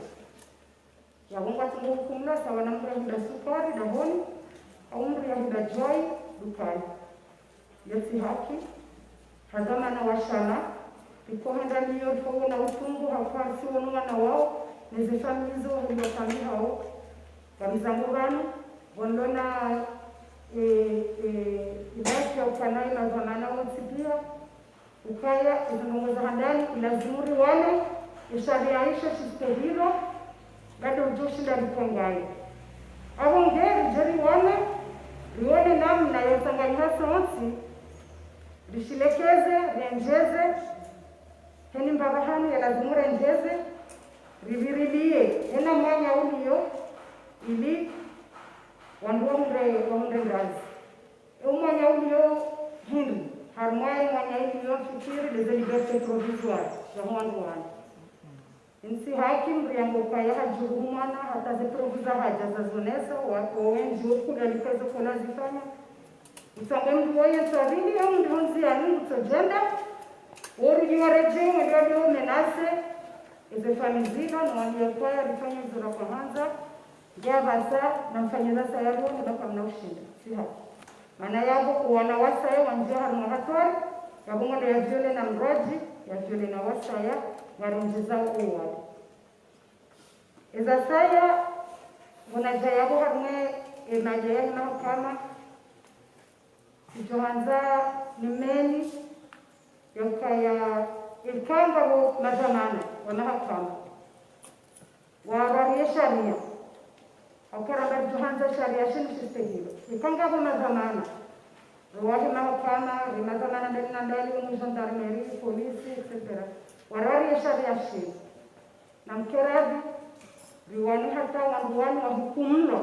Yabo ngwatsungo hukumulwa sawa na mndru yahundra sukari dahoni, au mndru yahundra djwayi dukani. Yo tsi haki, ha dhwamana wa shama, riko handani yo riko wona utungu, ha kwasi wono wana wao, neze famiyi zo, heli wakambi hao, wamizango pvanu, wonona, e, e, ibaki ya ukana ye madhwamana wontsi piya, ukaya, izo ndrongo za handani, ilazimu riwane, e sharia isho shistehilo, bado udjo shinda ripvongaye. Abo ngeri dje riwane, riwane namna yo tsanganyisa wontsi, rishilekeze, rendjeze, heni mbapvi hanu yalazimu rendjeze, ripvirilie, hena mwanya uliyo, ili, wandru wahundre, wahundre ngazi. E umwanya uliyo hindri, harumwa e mwanya uliyo mfikiri, ndeze liberté provisoire, za wandru wanu. Ntsi haki mndru yambe ukaya hadjuru mwana, hata ze preuve za hadja zazonesa, wa, wendji wokubalika izo kola zifanya. Utsambe mndru woye ntsu avili, e mndru hondziani ngutsodjenda, worudi waredjei, wende waliyo menase, eze famiyi zila, no waliyo ukaya rifanya izo rakwahandza, nge apvasa, namfanye za saya liwo, muda kamna ushinda. Tsi haki. Mana yabo, wana wasaya wandjiya harumwa hatwari, yabo ngondo ya viole na mrwadji, ya viole na wasaya, warendjeza uwali. Eza saya, ngona dja yabo harumwa e madja ya mahakama, idjo handza nimeni, ya ukaya ikao ngapvo madhwamana wa mahakama. Warwariye sharia. Hauka ramba ridjo handza sharia shinu shistehilo. Ikao ngapvo madhwamana. Riwahe mahakama, ri madhwamana mbeli na mbeli, omu gendarmerie, polisi, et cetera. Warwariye sharia shinu. Namkeradhi, riwane hata wandru wanu wahukumulwa.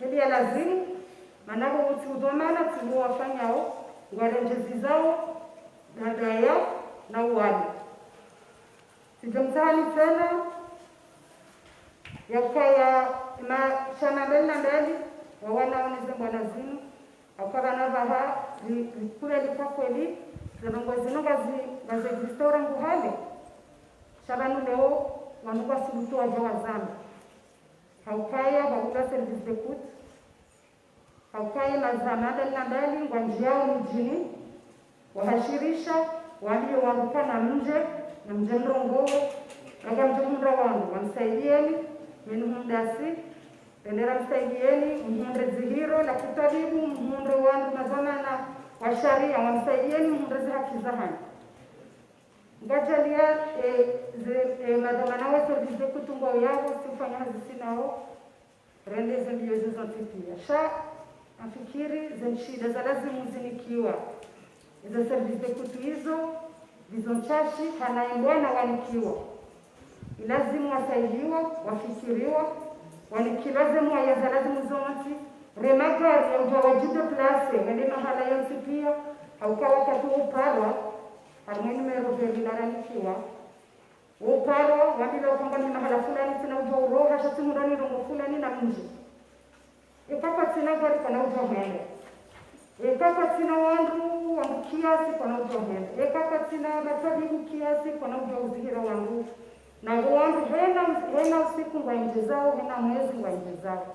Heli ya lazimu, mana bo utsi udhwamana, tsi bo wafanyao, ngwarendjezizao, dada ya, na uwali. Tsidjo mtsahani tsena, ya ukaya mashama mbeli na mbeli, wawana woneze mbwana zinu, hauka pvanu pvaha, ri, rikubali ka kweli, ze ndrongo zinu ngazi, ngazi existo rangu hale. Sha pvanu leo, wanu ngwasubutu wadja wazambe. Haukaya, pvahula service d'écoute, haukaya mazama mbeli na mbeli, ngwandjiyao mdjini, wahashirisha, waliyo waruka na mdje, na mdje mrongowe, na ngamdjo hundra wanu, wamsaidiyeni, minu humdasi, rendera msaidiyeni, muhundre dzihiro la kitwabibu, muhundre wandru madhwamana wa sharia, wamsaidiyeni, muhundre ze haki za hanyu. Ngadjaliya, e, ze, e, madhwamana wa service d'écoute ngwao yapvo, si ufanya hazi sinao, rende ze mbiyo zo zontsi piya. Sha, nafikiri, ze nshida za lazimu zinikiwa. Izo service d'écoute izo, ndizo ntsashi, hana embwana wanikiwa. Ilazimu wasaidiwa, wafikiriwa, wanikilwa ze mwaya za lazimu zontsi, re magari ya udja wadjidéplacé, wende mahala yontsi piya, hauka wakati wo uparwa, harumwa e numéro vert ila ranikiwa, wo uparwa, wambilwa ukaya ni mahala fulani, tsina udja uroha, sha tsi mundani ndrongo fulani na mdji. Eka kwatsina gari kwana udja hwenda. Eka kwatsina wandru, wandru kiasi kwana udja hwenda. Eka kwatsina matwabibu kiasi kwana udja uzihira wandru. Na wo wandru hena, hena usiku ngwaendjezao, hena mwezi ngwaendjezao.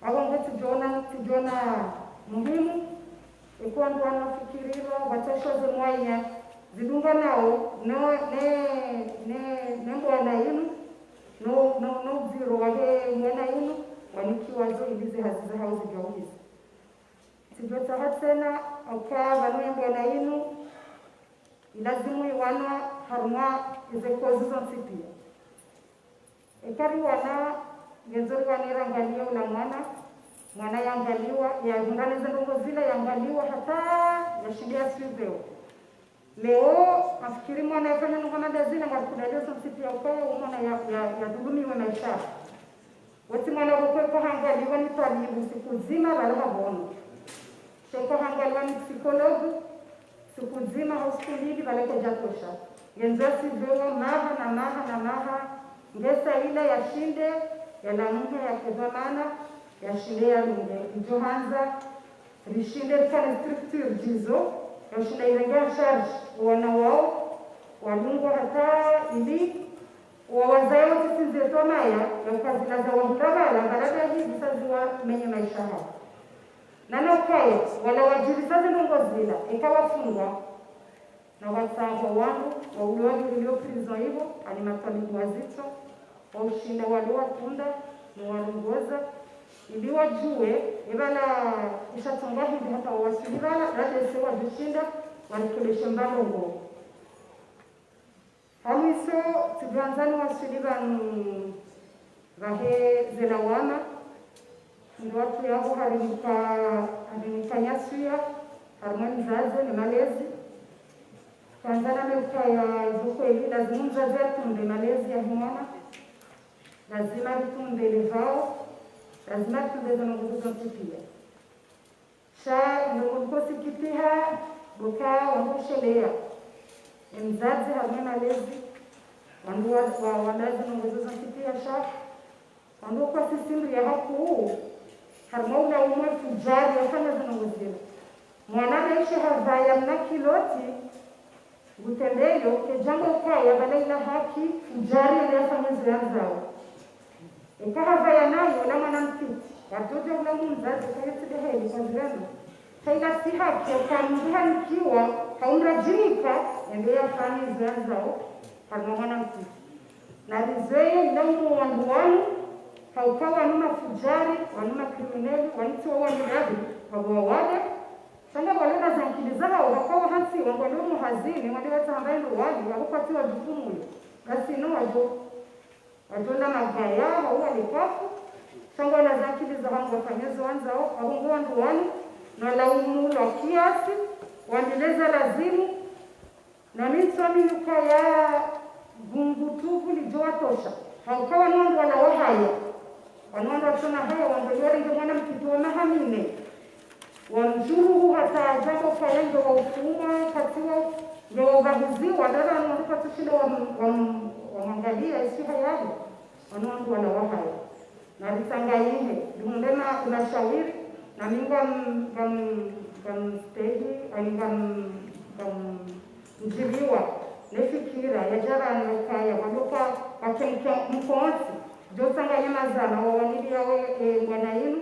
Apvo nge tsidjona, tsidjona muhimu, eka wandru wanafikirilwa, watsashwa ze mwaya, zidunganao no, ne, ne, ne mbwana inu, no, no, no udziro wahe mbwana inu, wanikiwa zo ili ze hazi zahao zigauhize. Tsidjotsaha tsena, uka pvanu ye mbwana inu, ilazimu iwanwa harumwa eze kozi zontsi pia. Eka riwana, ngendzo riwane rangaliye ula mwana, mwana yangaliwa, yahundrane ze ndrongo zila yangaliwa hata yashinde yasuivewa. Leo, nafikiri mwana yafanya ndrongo hama nda zila, ngarikubaliyo sontsi pia uka ye umwana ya, ya, yadhulumiwe maesha. Wotsi mwana pvoko eka hangaliwa ni twalibu siku ndzima, pvala hapvono. Sha eka hangaliwa ni psychologue, siku ndzima hau siku mbili, pvala kwadjatosha. Ngendzo yasuivewa maha na maha na maha, ngesa ila yashinde, yalamuhe, yake dhwamana, yashinde yalunge. Idjo handza, rishinde rikane structure djizo, yashinde irenge en charge wana wao, walungwa hata ili, wa wazaya wotsi sindze twamaya, ya uka zila zawahundra pvala, pvala pia hizi sa ziwamenye maesha hao. Na no ukaya, wala wadjirisa ze ndrongo zila, eka wafungwa, na watsahwa wandru, wa ulo wadjiri liyo prison ivo, ani matwalibu wazito, wa ushinda walo watunda, no warongoza, ili wadjuwe, epvala isha tsonga hindri hata wawaswili pvala, radese wadjushinda, warikebeshe mbalongo. Ha mwiso, tsidjwandza niwaswili pvanu pvahe ze lawama, ndo watu yapvo harinika, harinika nyasuya, harimwa mdzadze ne malezi. Kwanza name ukaya izo kweli, lazimu mdzadze yatunde malezi yahe mwana, lazima ritunde levao, lazima ritunde zo ndrongo zontsi pia. Sha, ndo mdru kosikitiha, ndo uka wandru usheleya. Ye mdzadze harimwa malezi, wandru wa, wa, walazi ndrongo zontsi pia sha. Wandru kwasisindri ya hakuu, harimwa ula umwe fujari yafanya ze ndrongo zila. Mwana naishe hazaya mna kiloti, ngutembeyo, kedjamba ukaya pvala ila haki, fujari yende yafanye zo yandzao. Eka hazaya nayo, ola mwana mtiti, watsodja ula mdzadze, kaya tsi deheli, kwa zirano. Kaila si haki, eka mdru hanikiwa, hau mdru adjinika, yende yafanye zo yandzao, harimwa mwana mtiti. Na rizeye, ila umwe wandru wanu, hauka wanu mafujari, wanu makrimineli, wanu tsi wa wandru rabi, wapvo wawade, sha ngwalo na zankili zahao, hauka wahantsi, wangwalo muhazini, wandru watsambaye ndo wali, wapvo kwatsi wa jukumu. Basi no wadjo, wadjo na magaya, hau wale kwafu, sha ngwalo na zankili zahao, wafanye zo wandzao, wapvo ngo wandru wanu, na laumu lwa kiasi, wandileza lazimu, na mi ntsuamini ukaya gungu tupu lidjo watosha. Hauka wanu wandru wala wahaya. Wanu wandru watsona haya, wandru wali warenge mwana mtiti wa maha mine. Wamdjuruhu hata adjambo ukaya nge wa ufumwa, kati wa, nge wa ubaguziwa, dada wanu wandru kwatsushinda wa, wa, wamwangaliya, isi hayali. Wanu wandru wala wahaya. Na ritsanganyihe, rihundre ma, mashawiri, na mi ngam, ngam, ngamstehi, ayi ngam, ngamdjiriwa, ne fikira, ya djara na ukaya, walo kwa, wakemke mkontsi, djo tsanganye mazana, wawaniliya we, e, mbwana inu,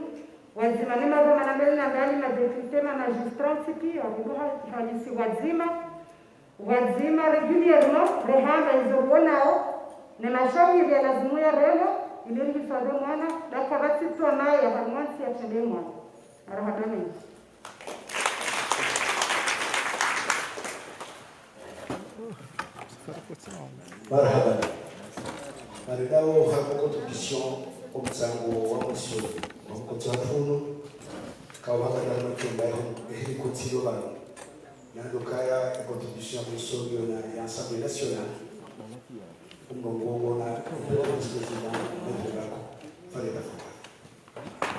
wadzima ne madhwamana mbeli na mbeli, madéputé, ma magistrats pia, walo ha, halisi wadzima, wadzima régulièrement, rehamba izo wonao, ne mashawiri ya lazimu ya relo, ili rihifadhwi mwana, daka batsi twa naye, harimwa ntsi ya tsende mwana. Marahaba mendji. Marahaba. Maridao ha contribution, omtsango wa mwiso, wa mkotso wa tunu, kawa haka dama kemba ya hum, ehili kotilo bano. Na ndo ukaya e contribution ya mwiso ngiyo na ya Assemblée nationale. Umrongo ngo na, Président, Maître Bako. Fallait pas faire.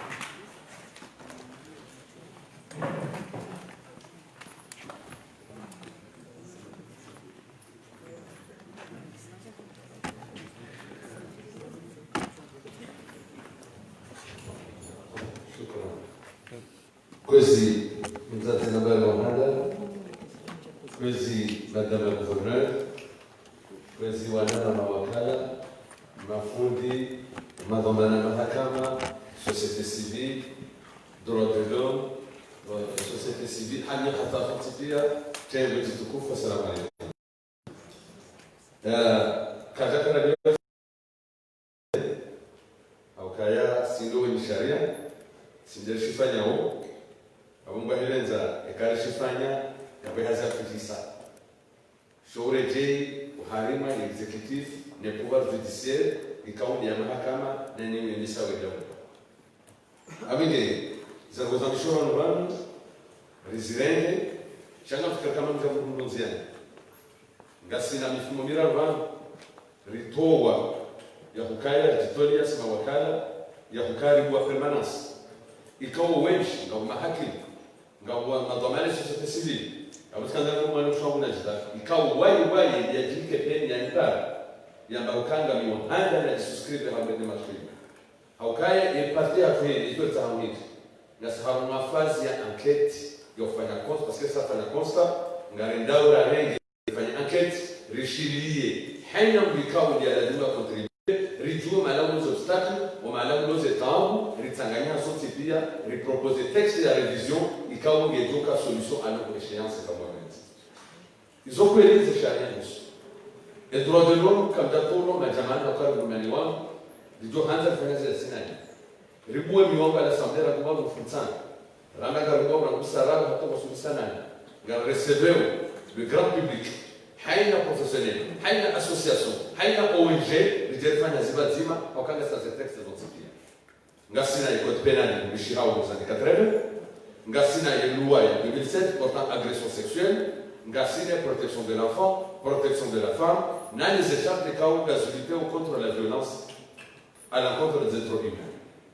Kwezi mdzadze na mbaba wa mhadara, kwezi madame la gouverneur, kwezi wananya mawakala, mafundi, madhwamana mahakama, société civile, droit de l'homme, euh, société civile, hali hata futi pia, tengwe titukufu, assalamu alaikum. Eh, kadjakana leo, haukaya si ndo wenyi sharia, si nde rishifanyao, apvo ngwahilendza, eka rishifanya, yapvo hazi ya kudjisa. Sho uredjei, oharimwa, exécutif, ne pouvoir judiciaire, ikao nde ya mahakama, na ni wenisa wedaula. Amine, zango za mishoro no pvanu, rizirenge, sha ngamfikira hama mdja mrundu ndziani. Ngasina mifumo miraru pvanu, ritowa, ya hukaya, ridjitolea si mawakala, ya hukaya ribuwa permanence. Ikao wendji, ngapvo mahakimu, ngapvo madhwamana société civile, ngapvo tsikandza ngapvo mwana mshangu na djitaka. Ikao wayi wayi, ya djike peni, ya nipara, yamba hukaya ngami wa handa na djisouscrire hamba ne matwi. Haukaya ye parti ya kweli, ito tsaha mwiti. Ngasi harumwa phase ya enquête, ya ufanya constat, parce que sa fanya constat, ngarendao rarenge, fanya enquête, rishiliye. Haina mdru ikao nde ya lazima contribuer, ridjuwe mahala ulo ze obstacle, o mahala ulo ze taabu, ritsanganye sontsi pia, riproposer texte ya révision, ikao ngedjoka solution à longue échéance kamwe mwenzi. Izo kweli ze sharia nizo. E droit de l'homme, kamdja tolo, madjamani, wakari rumani wangu, lidjo handza rifanya ze sinani. Ribuwe miwango à l'Assemblée, rakuba mfutsana. Randa karibuwa mna kusaraba hata kwa sulusa nani. Nga recevoir le grand public. Haina professionnel, haina association, haina O N G, ridje rifanya ziba zima, haukaya sa ze texte zontsi pia. Ngasina ye code pénal, mbishi hao mzani quatre-vingts. Ngasina ye loi ya deux mille sept portant agression sexuelle. Ngasina protection de l'enfant, protection de la femme. Nani ze charte ikao ngaziluteo contre la violence à l'encontre des êtres humains.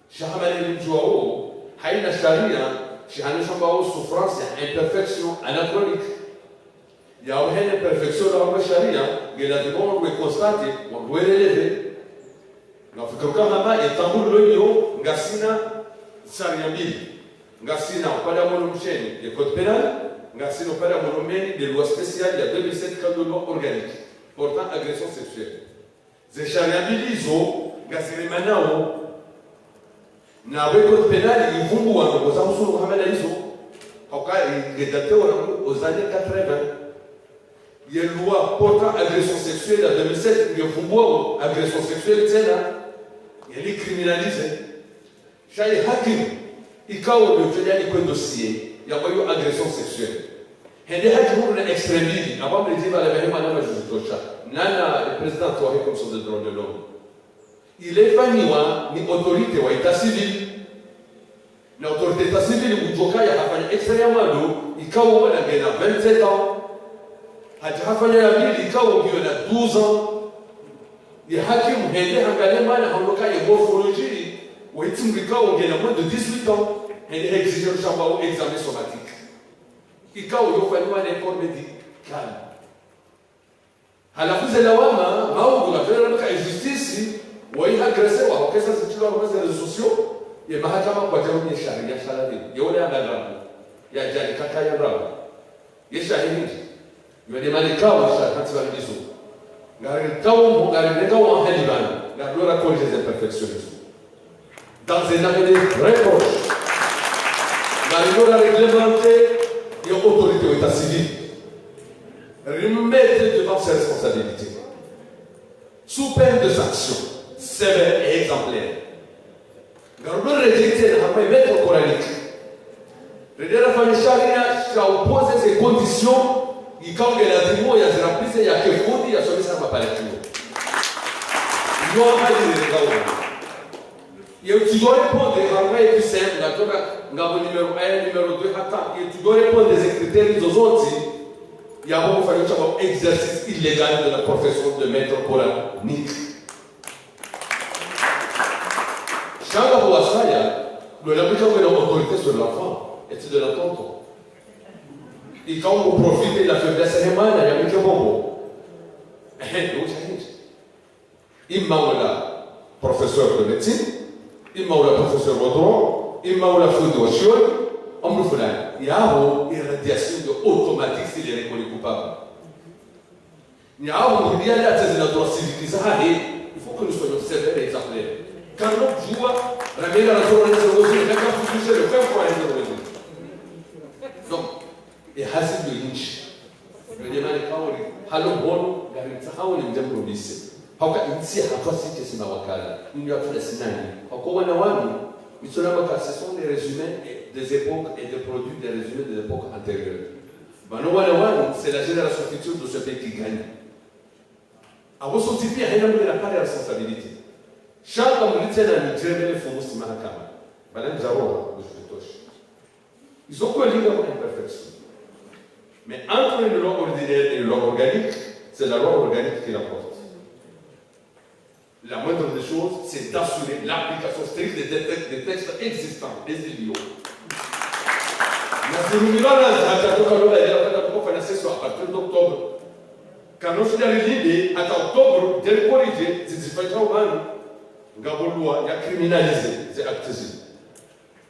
Sha hama leli mdjuwao, haina sharia, shihano shambao souffrance ya imperfection anachronique. Ya uhene perfection la mwe sharia, nge lazima wandru we constater, wandru we relever. Ngamfikiri hama, ye taabu lilo nalo, ngasina sharia mbili. Ngasina upande wa mhono msheni, ye code pénal, ngasina upande wa mhono meni, nde loi spéciale ya deux mille sept, code de loi organique, portant agression sexuelle. Ze sharia mbili izo, ngaziremanao. Na we code pénal, ivumbuwa ndrongoo za uhusu hama na izo. Haukaya, nge daté wa rangu, aux années quatre-vingts. Ye loi portant agression sexuelle ya deux mille sept, ngevumbuwa agression sexuelle tsena, ngeli criminalisé. Sha ye hakimu, ikao ndo tolea ikwe dossier, ya kwa yo agression sexuelle. Hende hakimu na extrême mbili, apvo mle djiba la mahema na majuzi tosha. Nana, eh, président wa commission des droits de l'homme. Ile ifanyiwa ni autorité wa état civil. Na autorité état civil ngudjokaya hafanya extrait ya mwando, ikao wana ngena vingt-sept ans. Hadja hafanya ya mbili, ikao ngiyo na douze ans. Ye hakimu hende hangalie mwana haono ka ye morphologie, wa itsi mdru ikao ngena moins de dix-huit ans, hende he exiger shambao examen somatique. Ikao yo fanyiwa na corps médical. Halafu ze lawama, maungu na vera nuka injustice, wa iha agresser wa hokesa zitilo harumwa ze réseaux sociaux, ye mahakama kwadjaru ye sharia shalali, ye ole anga rabu, ya djali kaka ya rabu. Ye sharia hindri, yo nde maana ikao sharia hantsi wa ndizo. Ngari ikao mbo, ngari neka wa hali bani, ngari lora corriger ze imperfections. Dans un avenir très proche, ngari lora réglementer ye autorité wa état civil. Rimettre devant ses responsabilités. Sous peine de sanctions sévères et exemplaires. Ngari lora rejecter na hama ye maître coranique. Redera fanya sharia sha uposer ze conditions, ikao nge lazimu ya zirapise ya kefudi ya somesa mapalekio. Yo hali nge ngao. Ye tu dois répondre, harumwa ye Q C M, ngatoka, ngapvo numéro un, numéro deux, hata, ye tu dois répondre ze critères zozontsi, yapvo kufanya shambao exercice illégal de la profession de maître coranique. Sha ngapvo wasaya, lo la mika kwena autorité sur l'enfant, et c'est de la tonton. Ikao ngu profiter la faiblesse he mwana, ya mike bobo. Ehe, ndo ucha hindri. Imma ula professeur de médecine, imma ula professeur wa droit, imma ula fundi wa shioni, omdru fulani. Yapvo, irradiation ngiyo automatique s'il est reconnu coupable. Yapvo, mdru ya latse zina droit civique zahahe, il faut que nous soyons sévères et exemplaires. Kano djuwa, ramela la zoro les zéro zéro, kaka fukushe le fem kwa zéro zéro. Donc, e hazi ndo yinshi. Ndo ye maana ikao ri, halo mhono, ngari tsahawo Nde mrudise. Hauka intsi hatru sisi si mawakala. Nini hatru la sinani. Hauka wana wanu, mitsona maka, ce sont des résumés des époques et des produits des résumés des époques antérieures. Bano wana wanu, c'est la génération future de ce pays qui gagne. Abo sontsi pia hayina mwenye na part ya responsabilité. Sha ka mulitse na mdjembe le fumu si mahakama. Bana ndzaro, mdjitoshe. Izo kweli ngapvo imperfection. Mais entre une loi ordinaire et une loi organique, c'est la loi organique qui l'emporte. La moindre des choses, c'est d'assurer l'application stricte des, des, des textes existants, des idiots. Na zirumilwa na hata toka lola ya hata toka fanya session à partir d'octobre. Kano shida rilinde hata octobre, de corriger, zizifanya ubani. Ngapvo loi ya criminaliser ces actes-ci.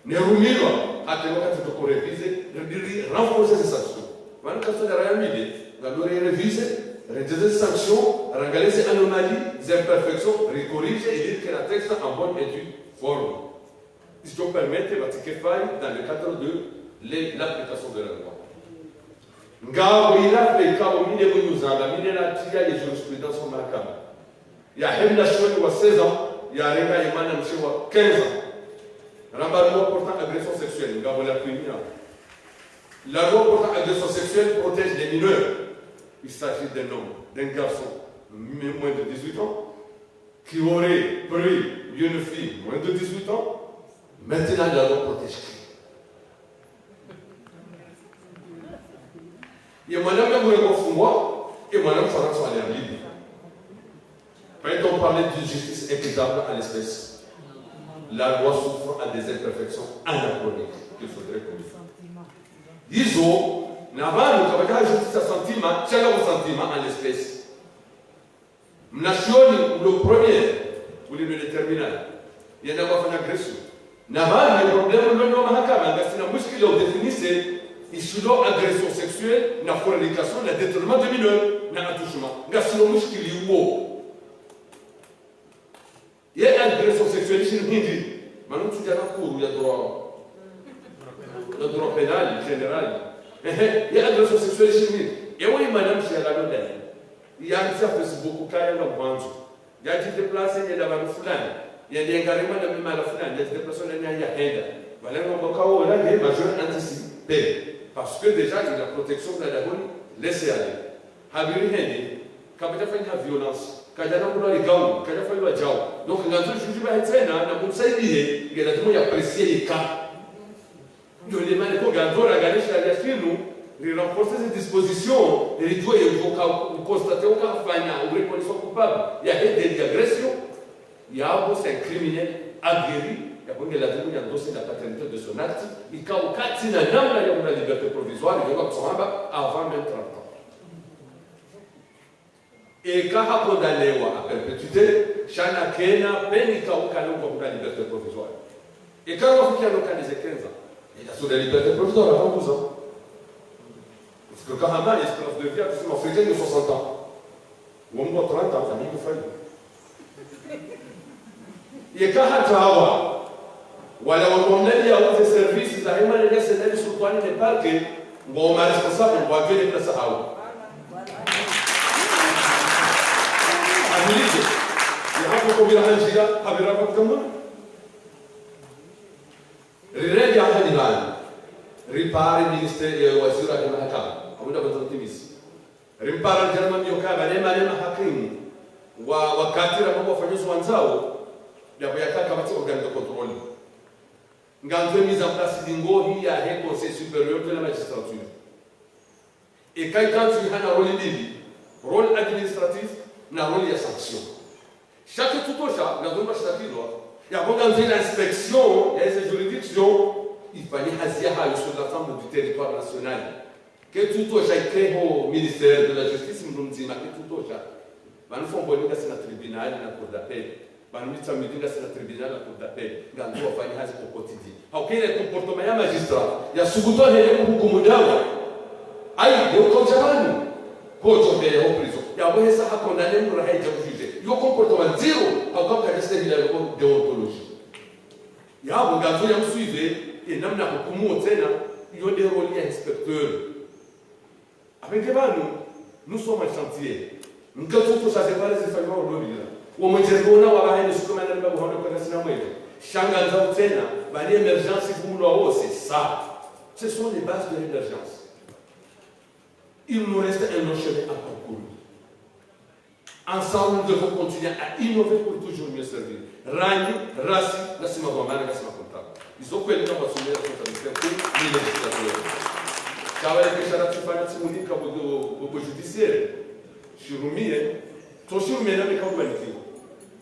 Ne rumilwa, hata wakati toko réviser, ri, ri renforcer ces sanctions. Vanu kaso ya raya mide, ngalo ri réviser, réduire ces sanctions, rangalie ces anomalies, ces imperfections, ri corriger et dire que le texte en bonne et due forme. Izo permettre ba tike fayi dans le cadre de le, l'application de la loi. Ngapvo ila fait ikao mide mwenye uzamba, mide na tia ye jurisprudence wa mahakama. Ya hemna shioni wa seize ans, ya renga ye mwanamshe wa quinze ans. Ramba loi portant agression sexuelle, ngapvo la criminelle. La loi portant agression sexuelle protège les mineurs. Il s'agit d'un homme, d'un garçon, m-, moins de dix-huit ans, qui aurait pris une fille moins de dix-huit ans. Maintenant, la loi protège qui ? Ye mwana mwenye mwenye kufungwa, ye mwana Mfarantsa aliambiwa. Quand on parle d'une justice équitable à l'espèce, la loi souffre à des imperfections anachroniques qu'il faudrait corriger. Izo, na vanu, kapvatsi justice ya sentiment, tsi ya sentiment à l'espèce. Mna shioni, le premier, ou le terminal. Yenda kwa fanya agression. Na vanu, le problème, le nom mahakama, ngasina mushkila u définir, ishulo agression sexuelle, na fornication, na détournement de mineur, na attouchement. Ngasina mushkili uwo. Ye agression sexuelle shinu hindri. Manu mtsudja na cours ya droit. Ya droit pénal, général. Ehe, ye agression sexuelle shinu hindri. Ewe mwanamshe ya lalo ndani. Yandisa Facebook kaya nga mwandzo. Yadji déplacer yenda vanu fulani. Yende ngarema na mimala fulani. Yadji déplacer na nyanya henda. Vale ngombo kawo la ye majeur anticipé. Parce que déjà, il a protection de la dagoni, laissez aller. Hapviri hende, kapvadja fanya violence, kadja na mdru ali gauni, kadja fanya djau. Donc, ngandzo juge ba hetsena, na mumsaidiye, nge lazimu ya apprécier ye cas. Ndo le mana ko ngandzo rangalie sharia shinu, ri renforcer ces dispositions, ri djuwe ye uka, u constater uka hafanya, u reconnaître coupable, ya he délit d'agression. Yapvo c'est un criminel aguerri, yapvo nge lazimu ya endosser la paternité de son acte, ikao katsina namna ya mna liberté provisoire, yo wakutsohamba avant même trente ans. Eka ha condamnéwa à perpétuité, sha na kena peine ikao kana kwa mna liberté provisoire. Eka wafikia no kana ze quinze ans, il a sous la liberté provisoire avant douze ans. Parce que quand même, l'espérance de vie à ce moment de soixante ans. Wo mbo trente ans, ça m'a fait. Yeka hata hawa, wala wa mnadi ya uze service za hema nene senali sultwani ne parquet, ngo ma responsable, ngo adjwe ne place hawa. Amilize, ya hapo kwa bila hanjira, habira kwa kutamuna. Rirenge ahadi bani, ripare ministre ya waziri wa mahakama, abuda bantu timisi. Rimpara djarma miyoka, bale male mahakimu, wa, wakati ra mambo wafanya zo wandzao, yapvo yaka kapvatsi organe de contrôle. Ngandzo mise en place lingohi ya he Conseil supérieur de la magistrature. Eka ikantsi hana rôle mbili, rôle administratif na rôle ya sanction. Sha ketsutosha, ngandzo mba shitakilwa, yapvo ngandzo la inspection ya eze juridiction, ifanye hazi ya hayo sur l'ensemble du territoire national. Ketsutosha ike ho ministère de la justice mdru mdzima, ketsutosha. Vanu Fomboni ngasina tribunal na cour d'appel. Vanu Mitsamihuli ngasina tribunal na cour d'appel. Ngandzo wafanye hazi au quotidien. Hauka ile comportement ya magistrat, ya subutu hele kuhukumu dawa. Ayi, de ukaudja vanu. Kodjo mbele ho prison. Yapvo hesa ha condamné mdru haidja ku juger. Yo comportement ndziro, hauka kadjasina hila yo déontologie. Yapvo ngandzo ya msuivre, ye namna hukumu wo tsena, iyo nde rôle ya inspecteur. Apvenge vanu, nous sommes en chantier. Mketsu tu sa zepare zifanywa ulobila. Wo mwenje kona wa bahani suku mana mba buhano kwa sina mwenje. Sha ngamdjo tsena, bani émergence vumulwa wo, c'est ça. Ce sont les bases de l'émergence. Il nous reste un long chemin à parcourir. Ensemble, nous devons continuer à innover pour toujours mieux servir. Rangi, rasi, nasi mavamana, nasi makonta. Izo kweli na wasumira kwa sababu kwa ni législateur. Shawa ya keshara tsifanya tsimunika bo, bo, bo judiciaire. Shirumie, to shirumie na meka wanikiwa.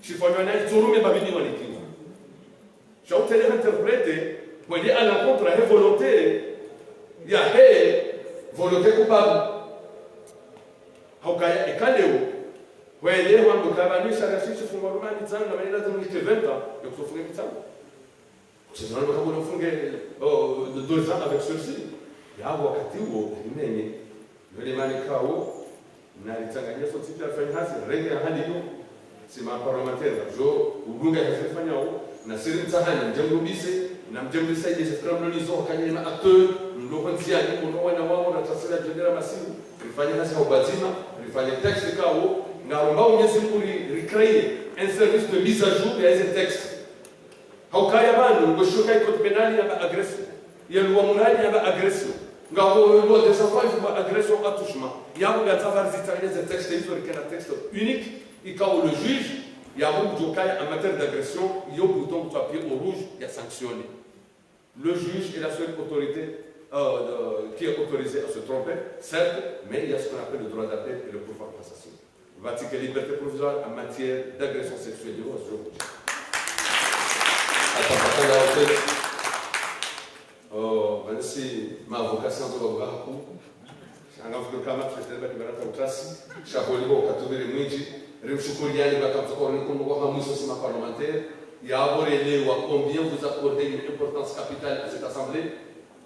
Shifanywa na itsorume babidi wanikiwa. Sha utele interprète, kwende à l'encontre ya volonté, ya he volonté coupable. Haukaya eka leo, kwende wambo kaba ni shara shishi fungo rumani tsanga, mani lazima nike vingt ans, ya kutofunga mitsanga. Kusema nalo kama unafunge, oh, deux ans avec sursis. Ya wakati wo, imenye. Yole mani kawo, na litsanganya so tipi afanya hazi, renge ya hali yo. Si ma parlementaire, jo, udunga hazi fanya wo, na siri mtsahani, mdje mrubise, na mdje mrisaidie, se scramble lizo, kanye ma acteur, mlo kwa nzia, ni kono wana wao, na tasila jendera masimu, rifanye hazi ha ubadzima, rifanye texte kawo, ngaromba Mwenyezi Mungu ri, ri créer un service de mise à jour ya eze texte. Haukaya pvanu, ngo shuka i code pénal yamba agression. Ya loi morale yamba agression. Ngapvo loi des enfants yamba agression, attouchement. Yapvo ngatsavari zitsaile ze texte izo rikena texte unique, ikao le juge, yapvo ngudjokaya en matière d'agression, yo bouton kutsu appuyer au rouge, ya sanctionner. Le juge est la seule autorité, euh, euh, qui est autorisée à se tromper, certes, mais il y a ce qu'on appelle le droit d'appel et le pourvoi en cassation. Pvatsi ke liberté provisoire en matière d'agression sexuelle, yo, yo. Atapakala hotel. Oh, pvanu si ma avocat sanzo babu haku. Shanga fuko kama tuletele ba kibarata utasi. Sha holiho katubiri mwinji. Rimshukuriani ba kamtoko ni kumbuko ha mwiso si ma parlementaire. Yapvo relewa combien vous accordez une importance capitale à cette assemblée.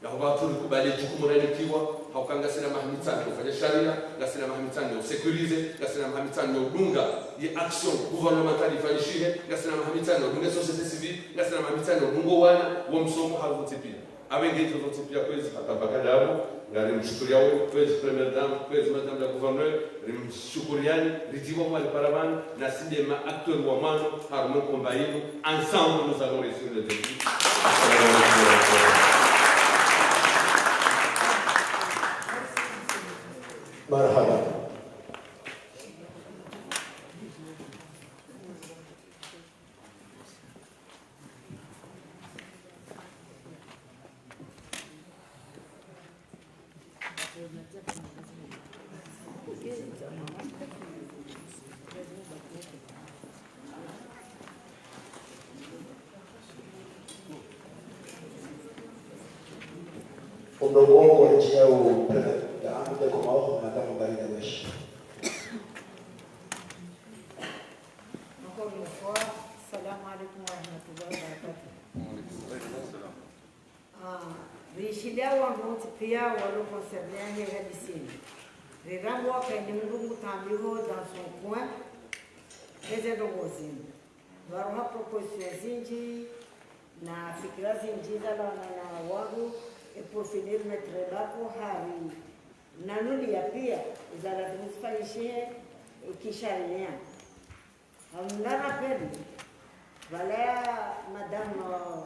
Yapvo pvatsu rikubali jukumu ranikiwa, hauka ngasina maha mitsanu ya ufanya sharia, ngasina maha mitsanu ya usécuriser, ngasina maha mitsanu ya udunga ye action gouvernementale ifanyishihe, ngasina maha mitsanu ya udunga société civile, ngasina maha mitsanu ya udunga wana, wo msomo, hau zontsi pia. Apvo nge izo zontsi pia kwezi, hata mpaka ndapvo, ngarimshukuriao, kwezi Première Dame, kwezi Madame la Gouverneure, rimshukuriani, ridjiwa mwali paravani, nasi nde ma acteurs wa mwando, harumwa combat yinu, ensemble nous allons réussir le défi. Assalamu alaikum warahmatullahi. Marahaba. Omdru wa kwandzia u président da Assemblée des Comores, Madame Mbaye Dawesh. Encore une fois, salam alaikum wa rahmatullahi wa barakatuh. Ah, rishilia wandru wontsi pia walo concerné ye hadisi yinu. Rirambo wakayini mndru ngutambiho dans son coin, eze ndrongoo zinu. Pvaroha proposition zinji, na fikira zinji zalawana na wandru, et pour finir, Maître Bako hari nanulia pia, iza lazimu zifanyishihe, eh, kisharia. Hamna rappel, pvala ya Madame, euh,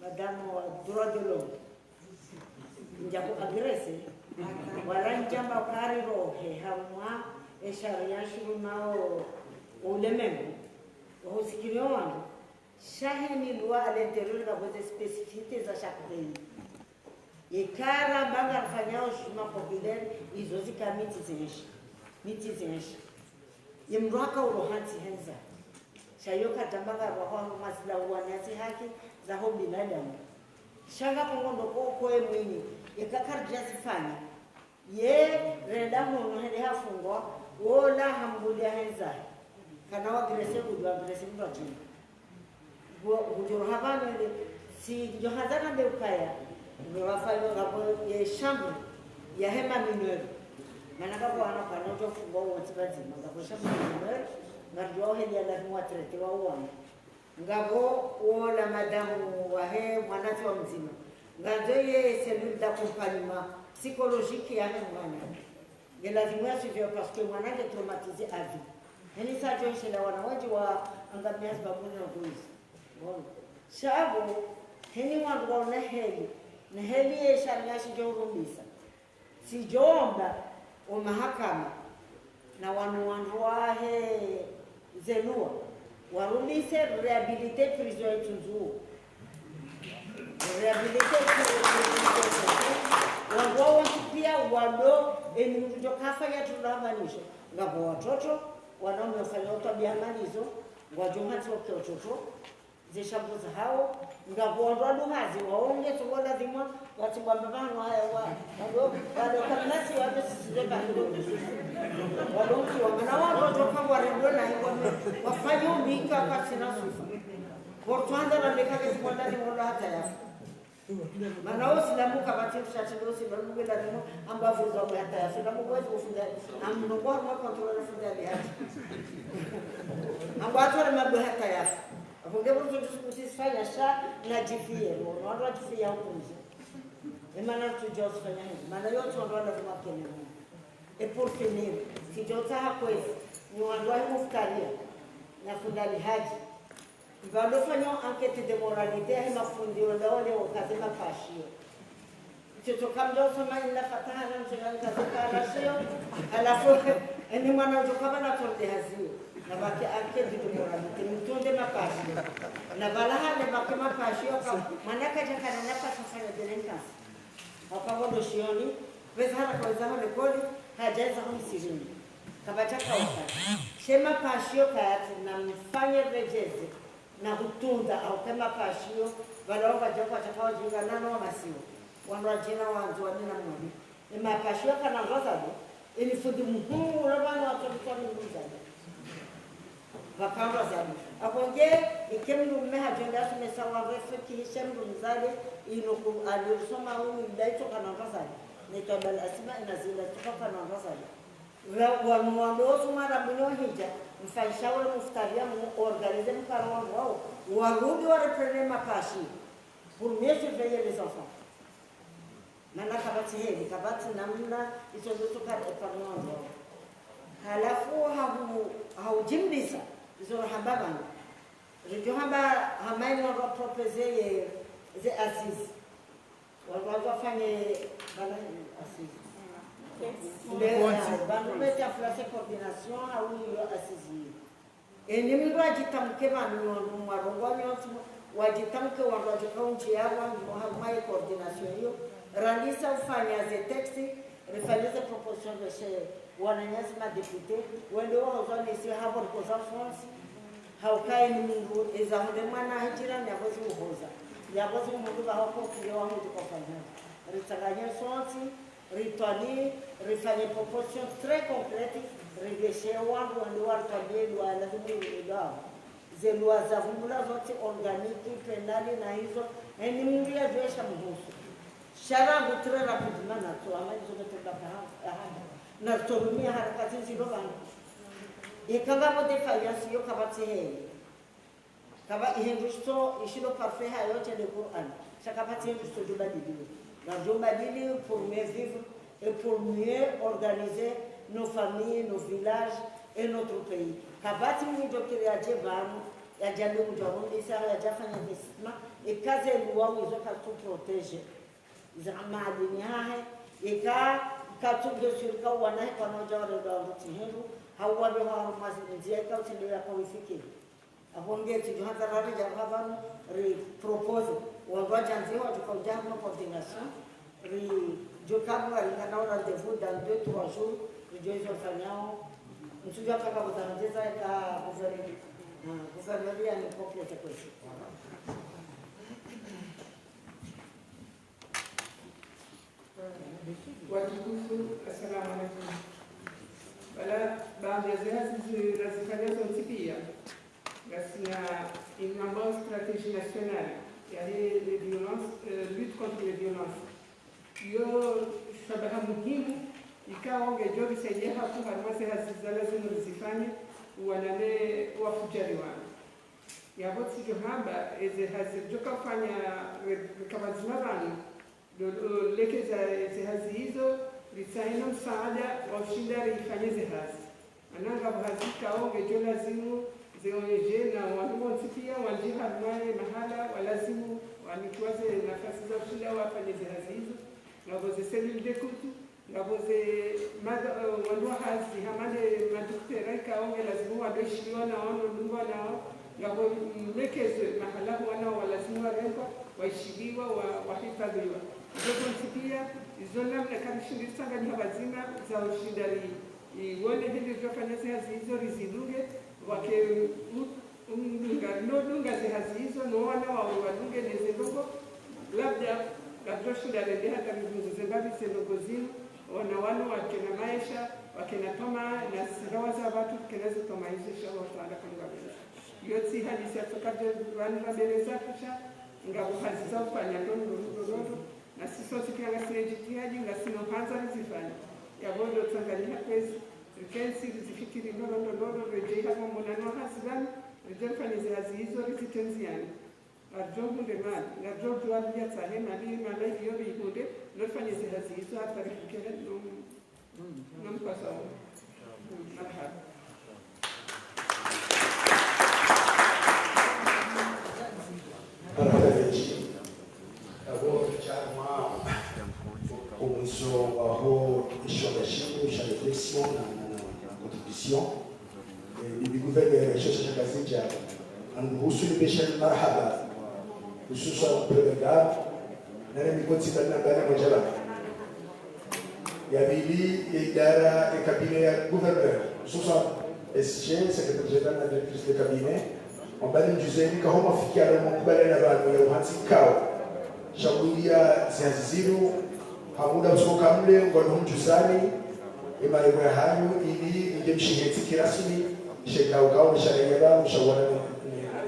Madame wa droit de l'homme. Ndja ku agresser. Wala ndjamba kari rohe harumwa e sharia shirumao ulemengu. Wahusikilio wanu. Sha heni loi à l'intérieur ngapvo ze spécificités za chaque pays. Eka ramba ngarifanyao jugement populaire, izo zika miti zenshi. Miti zenshi. Ye mndru haka uroha ntsi hendza. Sha iyo kadjamba ngarwaho hama zila uwani zi haki zaho binadamu. Sha ngapvo ngondo ko, ko ye mwinyi, eka karidja zifanya. Ye, renda hono hende hafungwa, wola hambulia hendza. Kana wa agresser, kudjo agresser mndru adjina. Bo, hudjoro hapvanu ile, si ndjo hazana mbe ukaya, mbe wafanywa ngapvo ye chambre ya hema mineur. Mana ngapvo wana pvanu djo fungwa wontsi pvadzima, ngapvo chambre ya mineur, ngaridjo heli ya lazimu wa traiter wa uwana. Ngapvo wola madamu wahe mwana tsi wa mdzima. Ngaridjo ye cellule d'accompagnement psychologique yahe mwana. Nge lazimu ya suivre parce que mwana nge traumatisé à vie. Heni sa djo shela wana wadji wa angamia sababu na ugoizi. Bon. Sha pvo, heni wandru wa una heli. Na heli ye sharia shidjo urumbisa. Sidjo omba o mahakama na wanu wandru wahe ze loi warumbise réhabilité prison ya Itsundru. Réhabilité prison ya Itsundru. Wandru wawo wontsi pia wado eni mndru djo kafanya tunda hama nizo. Ngapvo watoto, wanaume wafanya utwabia hama nizo, ngwadjo hantsi wake watoto. Ze shambuzi hawo, ngapvo wandru wadu hazi, waonge tsuwa lazima, watsi bwamba pvanu haya wa, wado, wado kamnasi wado sisize pvanu. Wado mkiwa, mana wandru wadjo kangwa rendwe na hiwa me, wafanye umbika kwa sina sufa. Portwanda na meka ke tsuwa lazima wado hata yafa. Mana wo silamu kapvatsi mshatsi ndo silamu ngela nimo, amba vuza mwe hata yafa. Silamu kwezi ufunda, amnongo hamwa kwa tuwa na funda lihati. Amba atwale mabwe hata yafa. Apvo nge pvo ntsu ntsu sifanya sha na djifiye, no, no, wandru wadjifiya hukunzi. E mana ntsu djo sifanya hivi, mana yontsi wandru wala kuma kene mwa. Et pour finir, sidjo tsaha kwezi, ni wandru wahe muftaria, na funda lihadji. Pvalo fanya enquête de moralité, yahe mafundi wala wale wakaze mapashio. Tsotso kamdjo soma ila fataha na mtsola nikaze parashio. Halafu, eni mwana udjo kaba na tonde hazio. Na pvake enquête de moralité, mtonde mapashio. Na pvala hale pvake mapashio ka, mwana kadja kana nafasi fanya délinquance. Waka pvo ndo shioni, pveza hara kaweza ho likoli, hadja eza ho msirini. Kapvadja kawaka. She mapashio kayatsi na mfanye redjeze. Na hutunda, au ke mapashio, pvala wandru wadja kwa shaka wadjinga nano wa masiwa. Wandru wadjina wandzo wadjina mwani. E mapashio kana ndrozado, eni fundi muhuu, ula pvanu watso mtso ni mzade. Pvaka ndrozado. Apvo nge, ike mndru mme hadjo nda asumesa wandru efikihi she mndru mzade, inu ku, ali usoma unu, ila itso kana ndrozado. Ni twabal asima ina zila itso kana ndrozado. Wa, wa, wandru wontsi mara mnyo hidja, mfanyisha ule muftaria mu organiser mkaro wandru wawo, warudi wa reprendre mapashi, pour mieux surveiller les enfants. Mana kapvatsi heli, kapvatsi namna, izo ndo tsuka épargne wandru wawo. Halafu hahu, hahudjimlisa, izo hamba pvanu. Ridjo hamba hama inu wandru wa proposer ye, ze assises. Wandru wafanye bana assises. Nde, pvanu pvete aflase coordination, au iyo assises. Eni mndru adjitamke pvanu, mwarongoa nyontsi, wadjitamke wandru wadjo kaundji ya wandru harumwa ye coordination iyo. Randisa ufanya ze texte, rifanye ze proposition reshe wananyasi madéputé, wende wahoza nesi hapvo rikoza France, hauka eni mndru eza hunde mwana hijira, yapvo zi uhoza. Yapvo zi mndru pvaho ko kile wa mndru kofanya. Ritsanganye sontsi, ritwani, rifanye proposition très concrète, riveshe wandru wandru waritwambie dua, lazimu ridao. Ze loi za vumbula zontsi organique, pénale na izo, eni mndru yadjuwe sha muhusu. Sha rangu très rapidement natso, ama izo metenda kaha, aha. Natso rumia harakati ndziro pvanu. Ika ngapvo défaillance iyo kapvatsi heli. Kapva ihindru shitso, ishilo parfait hayo tse le Qur'an. Sha kapvatsi hindru shitso djo badiliwa. Ngadjo badili pour mieux vivre et pour mieux organiser nos familles, nos villages et notre pays. Kapvatsi mndru djo kiri yadje pvanu, yadja ndo mdjo arundisa, yadja fanya investissement, eka ze loi izo katsu protéger. Za madini yahe, eka katsu nge shirika wanahe kwana udja wale ndo wandru tsi hindru, hau wale harumwa zi ndzia eka utsi ndo yaka wifikiri. Apvo nge tsidjo handza rari dja pvanu, ri propose, wandru wadjandzi wadjo kaudja harumwa coordination, ridjo kabwa ringana rendez-vous dans deux, trois jours, ridjo izo fanyao, ntsudjo kaka kutandzeza eka gouverneur, ah, gouverneur yani complète kwezi. Watukufu, assalamu alaikum. Pvala, baanda ze hazi zi, razifanya zontsi pia, ngasina inu ambao stratégie nationale, yaani les violences, euh, lutte contre les violences. Iyo shabaha muhimu, ikao ngedjo risaidia hapvo harumwa ze hazi za lazimu rizifanye, uwanane wafudjari wanu. Yapvo tsidjo hamba, eze hazi ridjo kafanya re-, reka pvadzima pvanu, ndo, ndo, leke za, ze hazi izo, Ritsahe no msaada wa ushinda rifanye ze hazi. Mana ngapvo hazi ikao ngedjo lazimu ze O N G na wandru wontsi pia wandjie harumwa ye mahala walazimu wanikwa ze nafasi za ushinda wafanye ze hazi izo. Ngapvo ze cellule d'écoute, ngapvo ze mada-, eh, wandru wa hazi, hama nde madokotera ikao nge lazimu wandru waishiliwa na wandru wadungwa nao, ngapvo mlekezo mahala wana walazimu warengwa, waishiliwa, wa-, wahifadhiwa. Izo zontsi pia, izo namna karishindi ritsanganyiha pvadzima za ushinda ri-, iwone hindri ridjofanya ze hazi izo rizidunge, wake u-, umdunga, no dunga ze hazi izo, no wana wawo wadunge ne ze ndrongoo, labda, labda ushinda rende hata ridunguze mbapvi ze ndrongoo zinu, wana wanu wakena maesha, wakena tamaa, na sisi rawaza wandru, kena ze tamaa izo, inshallah taala, kangapvendza. Iyo tsi hadisi ya tsoka dje, wanu wabeleza kisha, ngapvo hazi za ufanya ndrongoo, ndrongoo, ndrongoo. Na sisi sontsi pia ngasina jitihadi, ngasina handza rizifanye. Yapvo ndo tsanganyiha kwezi, rikentsi, rizifikiri ndrongoo, ndrongoo, ridje hama muna no hazi pvanu, ridje rifanye ze hazi izo, rizitrendziane. Ardjo hunde mali, ngardjo djuwa ridja tsahe mali, mali iyo rihunde, no rifanye ze hazi izo, hata rifikiri no, no mkwasa wo. Marahaba. Marahaba mendji. Apvo ridja harumwa omwiso waho ishonga shinu sha réflexion na, na, na, na contribution. Eh, bibi gouverneur, isho sha Shangazidja, amruhusu nipveshe marahaba, hususwa Première Dame, nane mikontsi mbali na mbali mwa djamhuri. Ya pvili, ya idara, ya cabinet ya gouverneur, hususwa S G, secrétaire général na directrice de cabinet, wambani mdjuzeni, kaho mwafikiana mwakubalana pvanu ya uhantsi ikao shawiri ya ze hazi zinu, ha muda usio kamili, ngwanu humdjuzani, ye malengo yahanyu, ili nge mshihentsi kirasmi, she ikao kao msharaya pvanu, mshawana ne, ne,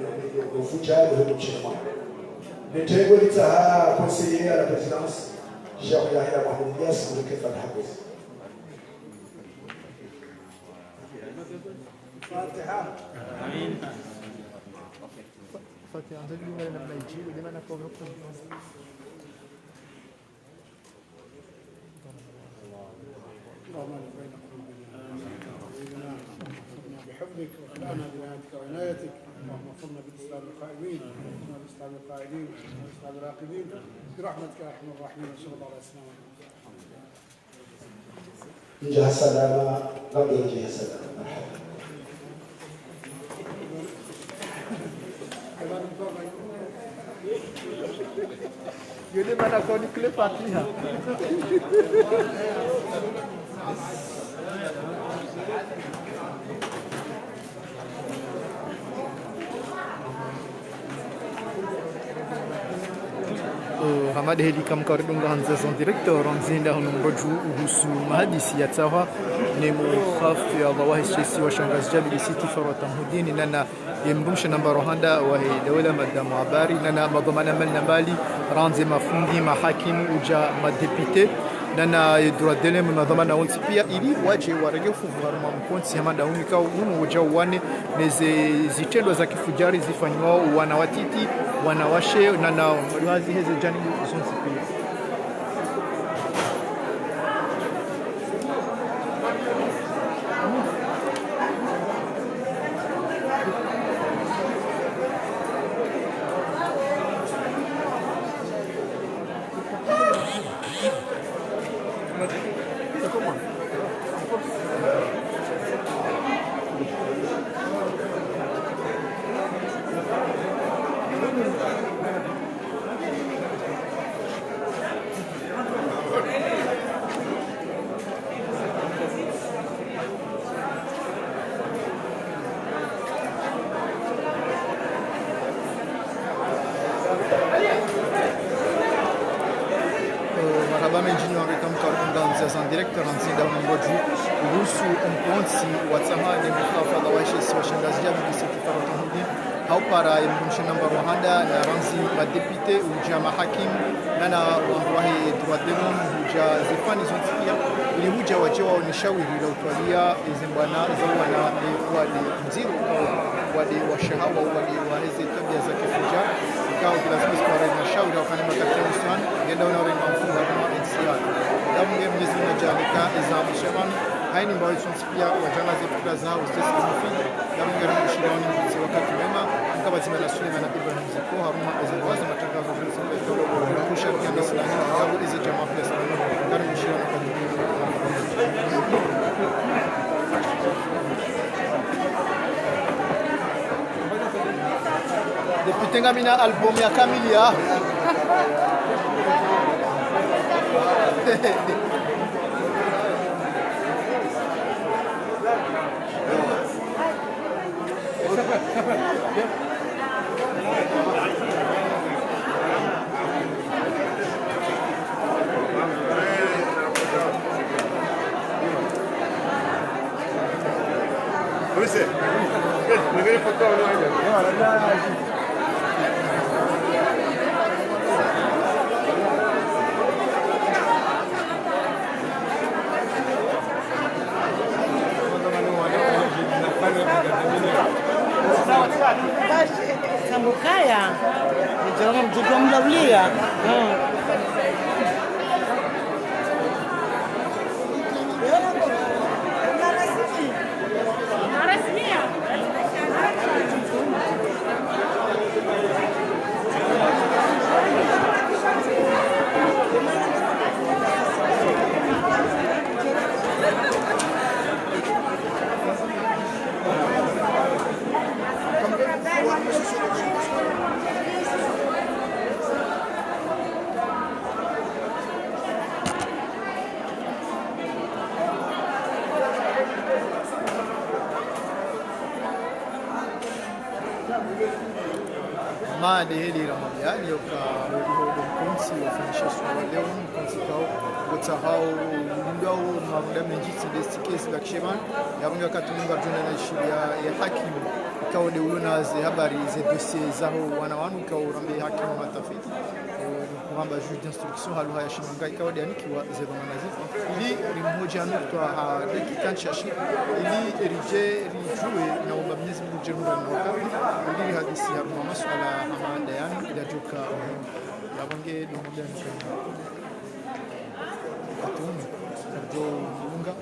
ne, ne, ne ufudjari, ne mshirima. Ne tengo litsaha conseiller à la présidence, Cheikh Yahya Mohamed Ilyas, mleke Fatiha kwezi. Fatiha. Amin. Fatiha, ndio ndio na mnaiji, ndio maana kwa اللهم ألف بين قلوبنا. بحفظك وخلعنا بعنايتك وعنايتك. اللهم انصرنا بالإسلام القائمين، وانصرنا بالإسلام القائمين، وانصرنا بالإسلام الراقدين، برحمتك يا أرحم الراحمين، وصلى الله على سيدنا محمد. Ndjia salama, wageni ndjia salama, marahaba. Yo nde mana koni kule Fatiha. Eh, hama nde heli kamkaridunga handza za en direct, randzi nda hunu Mbodju uhusu mahadisi ya tsahwa ne mukhafi ya Allah wahe shesi wa Shangazidja bibi Sitti Farwata Mhudini, nana ye mdrumshe namba rohanda wahe dawla, madame habari, nana madhwamana mbali na mbali, randzi mafundi, mahakimu, udja madéputé, nana ye droit de l'homme, madhwamana wontsi pia, ili wadje warenge ufuvu harumwa mkontsi hama nda hunu ikao unu udja uwane ne ze zitrendwa za kifudjari zifanyiwao wana watiti, wanawashe, nana wazi heze janibu zontsi pia. Eh, marahaba mendji nyi warika mkaridunga handza za en direct, randzi nda hunu Mbodju uhusu mkontsi wa tsahwa ne mukhafi ya Allah wahe shesi wa Shangazidja bibi Sitti Farwata Mhudini, ha upara ye mdrumshe namba rohanda, na randzi madéputé, udja mahakimu, nana wandru wahe droit de l'homme, udja ze fani zontsi pia, ili udja wadje waone shawiri la utwalia eze mbwana za wana, eh, wale ndziro. wade wa shahawa, wade wa heze twabia za kifudja, ikao kilazimu sipare na shauri, wakane makati ya uswani, ngenda una urenga mfumo wa kuma N C R. Damu nge Mwenyezi Mungu ajalika, eza mshamani, haini mbawe sonsi pia, wajana ze fikira zao, zitesi kimufi, damu nge ramu shironi, mzi wakati mwema, mkaba zima na Suleiman Ibrahim Ziko, haruma eza mbawa za matangazo, kusha kianda silani, damu eze jamaa pia silani, karibu shironi kwa Depuis tengami na album ya Kamilia. Sambukaya, nijana mdjudjwa mlaulia. Made heli Ramadhani, yoka weli hodo mkontsi, wafanyisha suala leo, mkontsi kao, wotsa hao, ulindwa wo, mamuda mendji, tsi destike, zila kisheman, ya mwenye wakati munga djona na ishiri ya, ya hakimu, ikao de ulona ze habari, ze dossier zaho, wana wanu, ikao rambe hakimu matafiti. Kuramba juge d'instruction ha lugha ya Shimanga, ikao de anikiwa ze dhwamana zi. Ili rimhodja nukta ha dakika ntsashi, ili ridje ridjuwe na umba Mwenyezi Mungu dje mura na wakati, ili rihadisi ya mwa masuala hama nda yanu, ila djoka, ya bange domo de anikiwa. Katuni, djo munga.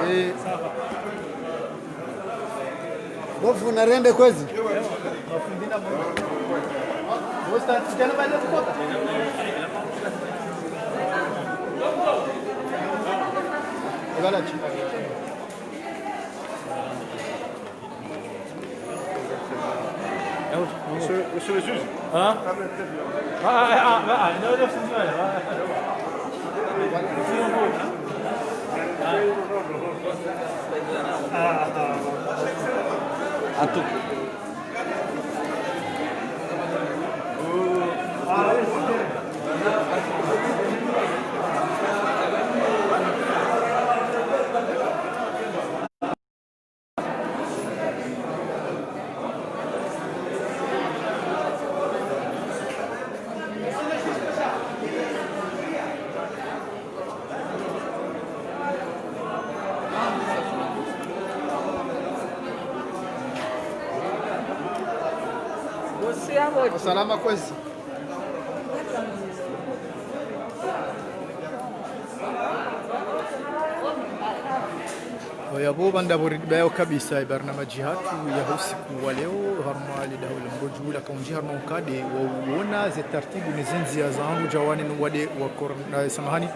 Eh, bofu narende kwezi. Ibala chi. Monsieur, monsieur le juge. Hein ? Ah, ah, ah, ah, non, non, c'est vrai, hein. Ah, ah. En tout cas. Salama kwezi. Oyapvo pvanda pvo ridjibayawo kabisa ibarnamaji hatru ya usiku wa leo, harumwa lidaho la Mrodju la kaundji harumwa ukadi wa uona ze taratibu ne ze ndzia za hangu djawani no wade wa korona, eh, samahani,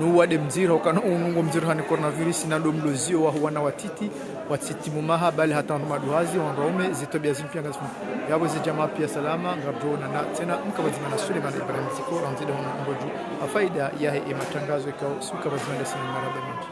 no wade mdziro, ukana unu ngo mdziro hani coronavirus, na ndo mlozio wa wana watiti, watsitimu maha, bali hata wandru maduhazi, wandru waume, zitwabia zinu pia ngazifu. Yapvo ze jamaa pia salama, ngapvo na, na, tsena, mkabadzima na Suleiman Ibrahim Ziko, randzi daho la Mrodju, ha faida yahe e matrangazo ikao, suka pvadzima ndasi na marahaba mendji.